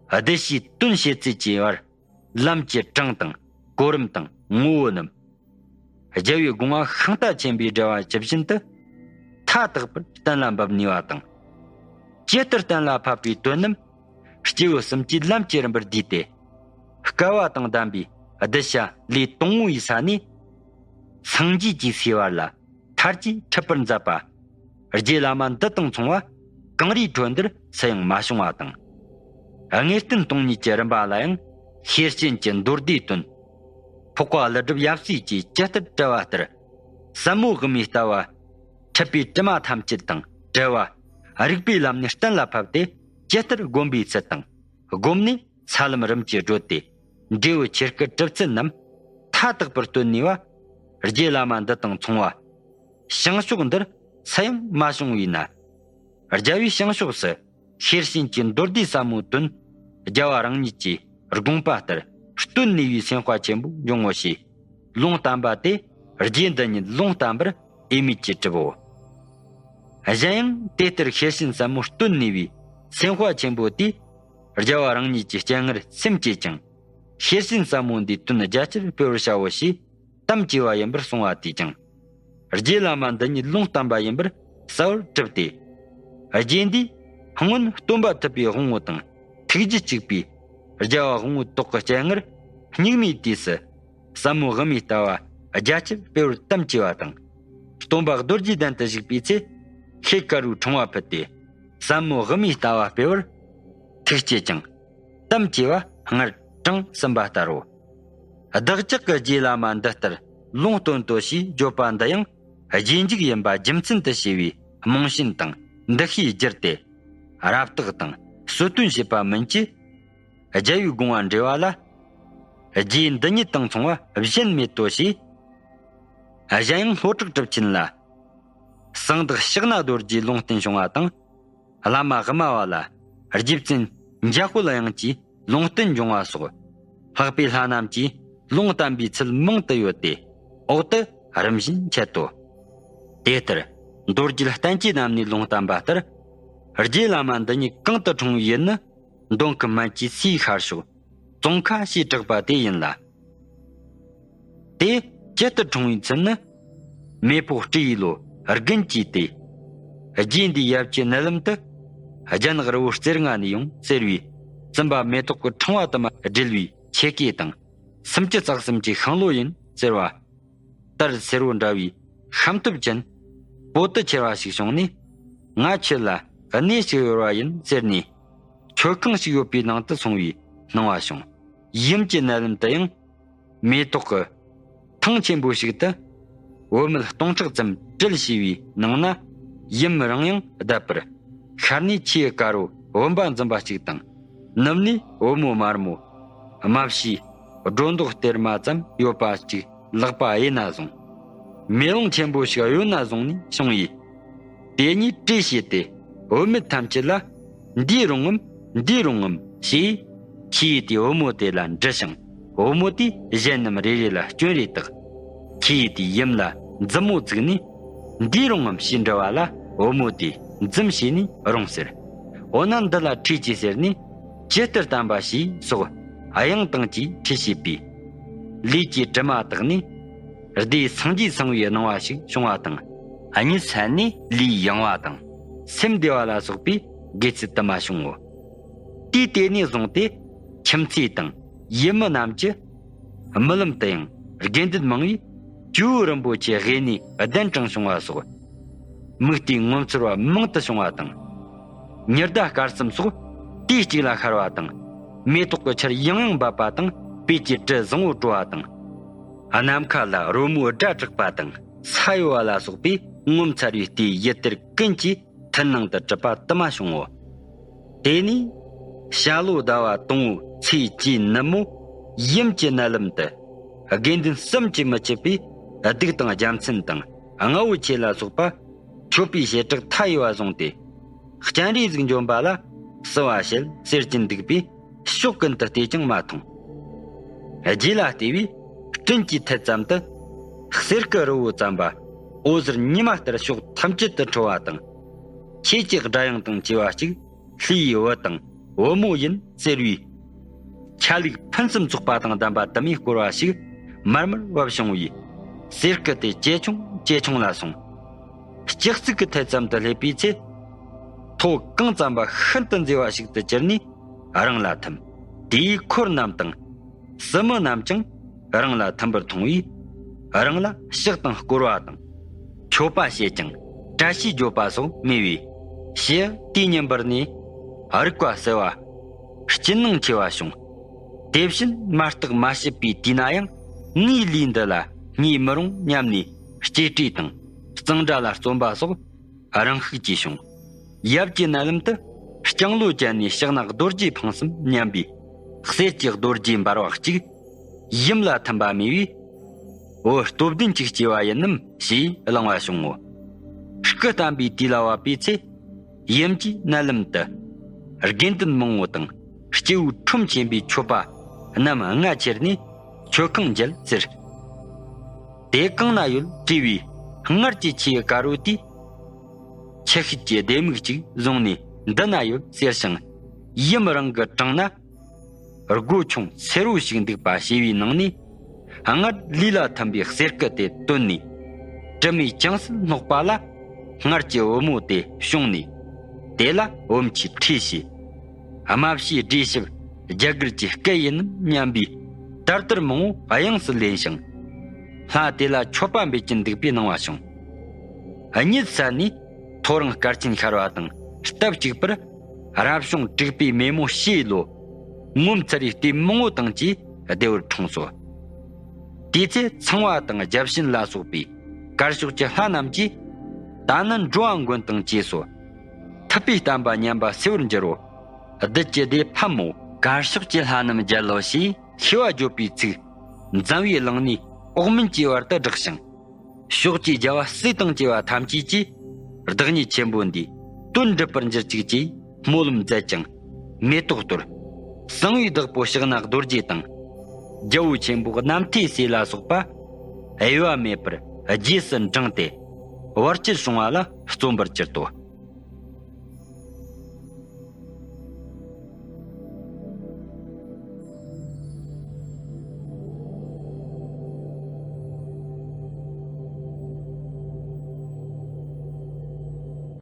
གདུལ་བྱའི་དོན་བྱེད་ཚུལ་གྱི་བར། ལམ་གྱི་གྲངས་དང་གོ་རིམ་དང་ངོ་བོ་རྣམས། རྒྱལ་བའི་དགོངས་པ་ཤིང་རྟ་ཆེན་པོའི་འགྲེལ་བ་ཇི་བཞིན་དུ། མཐའ་དག་པར་གཏན་ལ་འབེབས་ནུས་པ་དང་། ཇི་ལྟར་གཏན་ལ་ཕབ་པའི་དོན་རྣམས། སྐྱེས་བུ་གསུམ་གྱིས་ལམ་གྱི་རིམ་པར་བསྡུས་ཏེ། སྐལ་བ་དང་ལྡན་པའི་གདུལ་བྱ་ལས་དང་པོ་ཡི་ས་ནས། སངས་རྒྱས་ཀྱི་སའི་བར་ལ། མཐར་གྱིས་འཁྲིད་པར་མཛད་པ། རྗེ་བླ་མ་འདི་དང་མཚུངས་པ་གངས་རིའི་ཁྲོད་འདིར་སུ་ཡང་མ་བྱུང་བ་དང་། ངེས་བསྟན་སྟོང་ཉིད་ཀྱི་རིམ་པ་ལ་ཡང་ཤེར་ཕྱིན་གྱི་མདོ་སྡེའི་དོན། འཕགས་པ་ཀླུ་སྒྲུབ་ཡབ་སྲས་ཀྱིས་ཇི་ལྟར་བཀྲལ་བ་ལྟར། ཟབ་མོ་དབུ་མའི་ལྟ་བ། འཁྲིད་པའི་དྲི་མ་ཐམས་ཅད་དང་བྲལ་བ། རིགས་པའི་ལམ་ནས་གཏན་ལ་ཕབ་སྟེ་ཇི་ལྟར་བསྒོམ་པའི་ཚུལ་དང་། བསྒོམས་ནས་ས་ལམ་རིམ་གྱིས་བགྲོད་དེ། འབྲས་བུ་ཆེར་སྐུད་གྲུབ་ཚུལ་རྣམས་མཐའ་དག་པར་སྟོན་ནུས་པ། རྗེ་བླ་མ་འདི་དང་མཚུངས་པ། བྱང་ཕྱོགས་འདིར་སུ་ཡང་མ་བྱུང་བས་ན། རྒྱལ་བའི་བྱང་ཕྱོགས་སུ་ཤེར་ཕྱིན་གྱི་མདོ་སྡེ་ཟབ་མོའི་དོན། རྒྱལ་བ་རང་ཉིད་ཀྱིས་དགོངས་པ་ལྟར་སྟོན་ནུས་པའི་སེམས་དཔའ་ཆེན་པོ་འབྱུང་ངོ་ཞེས་ལུང་བསྟན་པ་དེ། རྗེ་འདི་ཉིད་ལུང་བསྟན་པར་འོས་མེད་ཀྱིས་གྲུབ་བོ། གཞན་ཡང་དེ་ལྟར་ཤེར་ཕྱིན་ཟབ་མོ་སྟོན་ནུས་པའི་སེམས་དཔའ་ཆེན་པོ་དེས། རྒྱལ་བ་རང་ཉིད་ཀྱི་སྤྱན་སྔར་སེམས་བསྐྱེད་ཅིང་། ཤེར་ཕྱིན་ཟབ་མོ་འདིའི་དོན་རྒྱ་ཆེར་སྤེལ་བར་བྱའོ་ཞེས་དམ་བཅས་པ་ཡིན་པར་གསུངས་པ་དེས་ཀྱང་། རྗེ་བླ་མ་འདི་ཉིད་ལུང་བསྟན་པ་ཡིན་པར་གསལ་བར་གྲུབ་སྟེ། རྗེ་འདིས་སྔོན་སྟོན་པ་ཐུབ་པའི་དབང་པོ་དང་ཐུགས་རྒྱུད་གཅིག་པའི་རྒྱལ་བ་དབང་པོའི་ཏོག་གི་སྤྱན་སྔར་སྙིགས་མའི་དུས་སུ། ཟབ་མོ་དབུ་མའི་ལྟ་བ་རྒྱ་ཆེར་སྤེལ་བར་དམ་བཅས་པ་དང་། སྟོན་པ་རྡོ་རྗེ་གདན་དུ་བཞུགས་པའི་ཚེ། ཤེལ་དཀར་པོའི་ཕྲེང་བ་ཕུལ་ཏེ། ཟབ་མོ་དབུ་མའི་ལྟ་བ་སྤེལ་བར་ཐུགས་བསྐྱེད་ཅིང་། དམ་བཅས་པ་སྔར་གྲངས་ཟིན་པ་ལྟར་རོ། བདག་ཅག་གི་རྗེ་བླ་མ་འདི་ལྟར་ལུང་སྟོན་ཏོ་ཞེས་བརྗོད་པ་འདི་ཡང་རྗེས་འཇུག་ཡིན་པ་རྒྱུ་མཚན་དུ་བྱས་པའི་རྨང་གཞི་དང་འདུ་ཤེས་བསྒྱུར་ཏེ། རབ་བརྟག་དང་གསོལ་སྟོན་བྱེད་པ་མིན་གྱི། རྒྱལ་བའི་དགོངས་པ་འགྲེལ་བ་ལ། རྗེ་འདི་ཉིད་དང་མཚུངས་པ་གཞན་མེད་དོ་ཞེས། གཞན་ཡང་ལྷོ་བྲག་གྲུབ་ཆེན་ལ། གསང་བདག་ཕྱག་ན་རྡོ་རྗེའི་ལུང་བསྟན་བྱུང་བ་དང་། བླ་མ་དབུ་མ་པ་ལ་རྗེ་བཙུན་འཇམ་དཔལ་དབྱངས་ཀྱིས་ལུང་བསྟན་འབྱུང་བ་སོགས། ལྷག་པའི་ལྷ་རྣམས་ཀྱིས་ལུང་བསྟན་པའི་ཚུལ་མང་དུ་ཡོད་དེ། འོག་ཏུ་རིམ་བཞིན་འཆད་དོ། དེ་ལྟར་མདོ་རྒྱུད་བསྟན་བཅོས་རྣམས་ནས་ལུང་བསྟན་པ་ལྟར། རྗེ་བླ་མ་འདི་ཉིད་གང་དུ་འཁྲུངས་པའི་ཡུལ་ནི། མདོ་ཁམས་སྨད་ཀྱི་སའི་ཤར་ཕྱོགས་ཙོང་ཁ་ཞེས་གྲགས་པ་དེ་ཡིན་ལ། དེ་ཇི་ལྟར་འཁྲུངས་པའི་ཚུལ་ནི། མེ་ཕོག་སྤྲེའུའི་ལོ་དགུན་གྱི་དུས། རྗེ་འདིའི་ཡབ་ཀྱི་མནལ་ལམ་དུ། རྒྱ་ནག་རི་བོ་རྩེ་ལྔ་ནས་ཡོང་ཟེར་བའི་བཙུན་པ་མེ་ཏོག་གི་ཕྲེང་བ་དུ་མ་སྦྲེལ་བའི་ཆས་སྐེ་དང་། སུམ་ཅུ་རྩ་གསུམ་གྱི་ཤིང་ལོ་ཡིན་ཟེར་བ། དར་སེར་བོ་འདྲ་བའི་ཤམ་ཐབས་ཅན། པོ་ཏི་ཁྱེར་བ་ཞིག་བྱུང་ནས། ང་ཁྱེད་ལ་གནས་ཤིག་ཡོད་པ་ཡིན་ཟེར་ནས། མཆོད་ཁང་ཞིག་ཡོད་པའི་ནང་དུ་སོང་བའི་སྣང་བ་བྱུང་། ཡུམ་གྱི་མནལ་ལམ་དུ་ཡང་། མེ་ཏོག་གི་ཐང་ཆེན་པོ་ཞིག་ཏུ། བུད་མེད་སྟོང་ཕྲག་ཙམ་བྲེལ་བྱས་པའི་ནང་ན། ཡུམ་རང་ཡང་བསྡད་པར། ཤར་ནས་ཆེས་དཀར་བོ་བུམ་པ་འཛུམ་པ་གཅིག་དང་། ནུབ་ནས་བུ་མོ་དམར་མོ། རྨ་བྱའི་སྒྲོ་འདོགས་སྟེར་མ་ཙམ་ཡོད་པ་གཅིག་ལག་པ་གཡས་ན་བཟུང་། མེ་ལོང་ཆེན་པོ་ཞིག་གཡོན་ན་བཟུང་ནས་བྱུང་བས། དེ་གཉིས་བྲོས་བྱས་ཏེ། བུད་མེད་ཐམས་ཅད་ལ། འདིའི་རུང་ངམ། འདིའི་རུང་ངམ་ཞེས། ཁྱེད་ཀྱིས་བུ་མོ་དེ་ལ་འདྲི་ཞིང་། བུ་མོ་དེས་གཞན་རྣམས་རེ་རེ་ལ་སྐྱོན་རེ་བཏགས། ཁྱེད་ཀྱིས་ཡུམ་ལ་མཛུབ་མོ་བཙུགས་ནས། འདིའི་རུང་ངམ་ཞེས་འདྲི་བ་ལ། བུ་མོ་དེས་འཛུམ་བྱས་ནས་རུང་ཟེར། འོ་ན་འདི་ལ་ཁྲིད་ཅིག་ཟེར་ནས། ཇི་ལྟར་བསྟན་པ་ཞེས་སོགས་དབྱངས་དང་བཅས་ཁྲིད་བྱས་པས། ལུས་ཀྱི་དྲི་མ་དག་ནས། བདེ་སངས་རྒྱས་སངས་པའི་སྣང་བ་ཞིག་བྱུང་བ་དང་། གཉིད་སད་ནས་ལུས་ཡང་བ་དང་། སེམས་བདེ་བ་ལ་སོགས་པའི་དགེ་ཚུལ་དུ་མ་བྱུང་ངོ་། དུས་དེ་ནས་བཟུང་སྟེ་ཁྱིམ་མཚེས་དང་ཡུལ་མི་རྣམས་ཀྱི་རྨི་ལམ་དུ་ཡང་དགེ་འདུན་མང་བས་ཇོ་བོ་རིན་པོ་ཆེ་དབེན་གནས་གདན་དྲངས་བྱུང་བ་སོགས། མིག་ལྟོས་ངོ་མཚར་བ་མང་དུ་བྱུང་བ་དང་། ཉི་ཟླ་སྐར་གསུམ་སོགས་དུས་གཅིག་ལ་ཤར་བ་དང་། མེ་ཏོག་གི་ཆར་ཡང་ཡང་འབབ་པ་དང་། སྤོས་ཀྱི་དྲི་བཟང་བོ་བྲོ་བ་དང་། ནམ་མཁའ་ལ་རོལ་མོའི་སྒྲ་གྲགས་པ་དང་། ས་གཡོ་བ་ལ་སོགས་པའི་ ངོ་མཚར་བའི་ལྟས་ཡུལ་དེར་ཀུན་གྱིས་མཐུན་སྣང་དུ་གྲུབ་པ་དུ་མ་བྱུང་ངོ་། དེ་ནས་ཞྭ་ལོ་ཟླ་བ་དང་པོའི་ཚེས་བཅུའི་ནུབ་མོ། ཡུམ་གྱི་མནལ་ལམ་དུ་དགེ་འདུན་གསུམ་གྱིས་མི་ཕྱེད་པའི་གདུགས་དང་རྒྱལ་མཚན་དང་རྔ་བོ་ཆེ་ལ་སོགས་པ་མཆོད་པའི་བྱེ་བྲག་མཐའ་ཡས་པ་བཟུང་སྟེ། སྤྱན་རས་གཟིགས་འབྱོན་པ་ལ་བསུ་བ་བྱེད་ཟེར་གྱིན་འདུག་པས། ཕྱོགས་ཀུན་ཏུ་བལྟས་ཀྱང་མ་མཐོང་། རྗེ་ལ་བལྟས་པས་སྤྲིན་གྱི་ཐད་ཙམ་དུ་གསེར་སྐུ་རི་བོ་ཙམ་པ་འོད་ཟེར་ཉི་མ་ལྟར་ཕྱོགས་ཐམས་ཅད་དུ་འཕྲོ་བ་དང་། ཆོས་ཀྱི་སྒྲ་དབྱངས་དང་བཅས་པ་གཅིག་ལྷའི་བུ་དང་བུ་མོ་ཡིན་ཟེར་བའི་ཆ་ལུགས་ཕུན་སུམ་ཚོགས་པ་དང་ལྡན་པ་དུ་མས་བསྐོར་བ་ཞིག་མར་མར་བབས་བྱུང་བས། གསེར་སྐུ་དེ་ཇེ་ཆུང་ཇེ་ཆུང་ལ་སོང་། ལྕགས་ཚིག་གི་ཐད་ཙམ་དུ་སླེབས་པའི་ཚེ། ཐོ་གང་ཙམ་པ་ཤིན་ཏུ་མཛེས་པ་ཞིག་ཏུ་གྱུར་ནས་རང་ལ་ཐིམ། དེའི་འཁོར་རྣམས་དང་། སྲིན་མོ་རྣམས་ཀྱང་རང་ལ་ཐིམ་པར་མཐོང་བས། རང་ལ་ཕྱག་དང་བསྐོར་བ་དང་། མཆོད་པ་བྱེད་ཅིང་བཀྲ་ཤིས་བརྗོད་པ་སོགས་སྨྲས་པས། ཞེས་དེའི་ཉིན་པར་ནས་རིག་པ་གསལ་བ། སྐྱིད་སྣང་ཆེ་བ་བྱུང་། དེ་བཞིན་མ་བརྟགས་མ་དཔྱད་པའི་དུས་ན་ཡང་ངའི་ལུས་འདི་ལ་རྙེད་མི་རུང་སྙམ་ནས་གཅེས་སྤྲས་དང་གཙང་སྦྲ་ལ་བརྩོན་པ་སོགས་རང་ཤུགས་ཀྱིས་བྱུང་། ཡབ་ཀྱི་མནལ་ལམ་དུ་ལྕང་ལོ་ཅན་ནས་ཕྱག་ན་རྡོ་རྗེ་འཕངས་སམ་སྙམ་པའི་གསེར་གྱི་རྡོ་རྗེ་འབར་བ་གཅིག་ཡུམ་ལ་ཐིམ་པ་སྨྲས་པས། འོ་སྟོབས་ལྡན་གྱིས་སྐྱེ་བ་ཡིན་ནམ་ཞེས་གླེང་བ་བྱུང་ངོ་། སྐུ་བལྟམས་པའི་དུས་ལ་བབ་པའི་ཚེ། ཡུམ་གྱི་མནལ་ལམ་དུ། དགེ་འདུན་མང་པོ་དང་སྐྱེ་བོའི་ཁྲོམ་ཆེན་པོའི་མཆོད་པ་རྣམས་ལྔ་ཁྱེར་ནས་མཆོད་ཁང་མཇལ་ཟེར། དེ་གང་ན་ཡོད་དྲིས་པས། སྔར་གྱི་ཆུའི་དཀར་པོ་དེའི་ཆུ་ཤེལ་གྱི་ལྡེ་མིག་ཅིག་བཟུང་ནས་འདི་ན་ཡོད་ཟེར་ཞིང་། ཡུམ་རང་གི་བྲང་ན་སྒོ་ཆུང་སེར་པོ་ཞིག་འདུག་པ་ཞེས་པའི་ནང་ནས། སྔར་ལུས་ལ་ཐིམ་པའི་གསེར་སྐུ་དེ་བཏོན་ནས། དྲི་མས་བཅིངས་སུ་བསྣོགས་པ་ལ། སྔར་གྱི་བུ་མོ་དེ་བྱུང་ནས། དེ་ལ་བུམ་ཆུས་ཁྲུས་བྱས། རྨ་བྱའི་སྦྲུལ་ཞབས་རྒྱ་གར་གྱི་སྐུ་ཡིན་ནམ་སྙམ་པའི་དར་དར་མང་པོ་དབྱིངས་སུ་ལེན་ཞིང་། ལྷ་དེ་ལ་མཆོད་པ་འབུལ་གྱིན་འདུག་པའི་སྣང་བ་བྱུང་། གཉིད་སད་ནས་ཐོ་རངས་སྐར་ཆེན་ཤར་བ་དང་སྟབས་གཅིག་པར། རབ་བྱུང་དྲུག་པའི་མེ་མོ་ཕྱིའི་ལོ། ངོ་མཚར་བའི་ལྟས་མང་པོ་དང་བཅས་བདེ་བར་འཁྲུངས་སོ། དེའི་ཚེ་ཚངས་པ་དང་བརྒྱ་བྱིན་ལ་སོགས་པའི་དཀར་ཕྱོགས་ཀྱི་ལྷ་རྣམས་ཀྱིས། ད་ནི་འགྲོ་བ་མགོན་དང་བཅས་སོ། ཐུབ་པའི་བསྟན་པ་ཉམས་པ་སེལ་བར་འགྱུར་རོ། བདུད་ཀྱི་སྡེ་ཕམ་མོ། དཀར་ཕྱོགས་ཀྱི་ལྷ་རྣམས་མཇལ་ལོ་ཞེས་ཤེས་པ་བརྗོད་པའི་ཚིག་འཛམ་བུའི་གླིང་ནས་འོག་མིན་གྱི་བར་དུ་བསྒྲགས་ཤིང་། ཕྱོགས་ཀྱི་རྒྱལ་བ་སྲས་དང་བཅས་པ་ཐམས་ཅད་ཀྱིས། བདག་ཉིད་ཆེན་པོ་འདིའི་དོན་འགྲུབ་པར་འགྱུར་ཅིག་ཅེས་སྨོན་ལམ་མཛད་ཅིང་མེ་ཏོག་གཏོར། གསང་བའི་བདག་པོ་ཕྱག་ན་རྡོ་རྗེ་དང་། རྒྱལ་པོ་ཆེན་པོ་རྣམ་ཐོས་སྲས་ལ་སོགས་པ། གཡོ་བ་མེད་པར་རྗེས་སུ་འབྲངས་ཏེ། བར་ཆད་བྱུང་བ་ལ་བརྩོན་པར་གྱུར་ཏོ།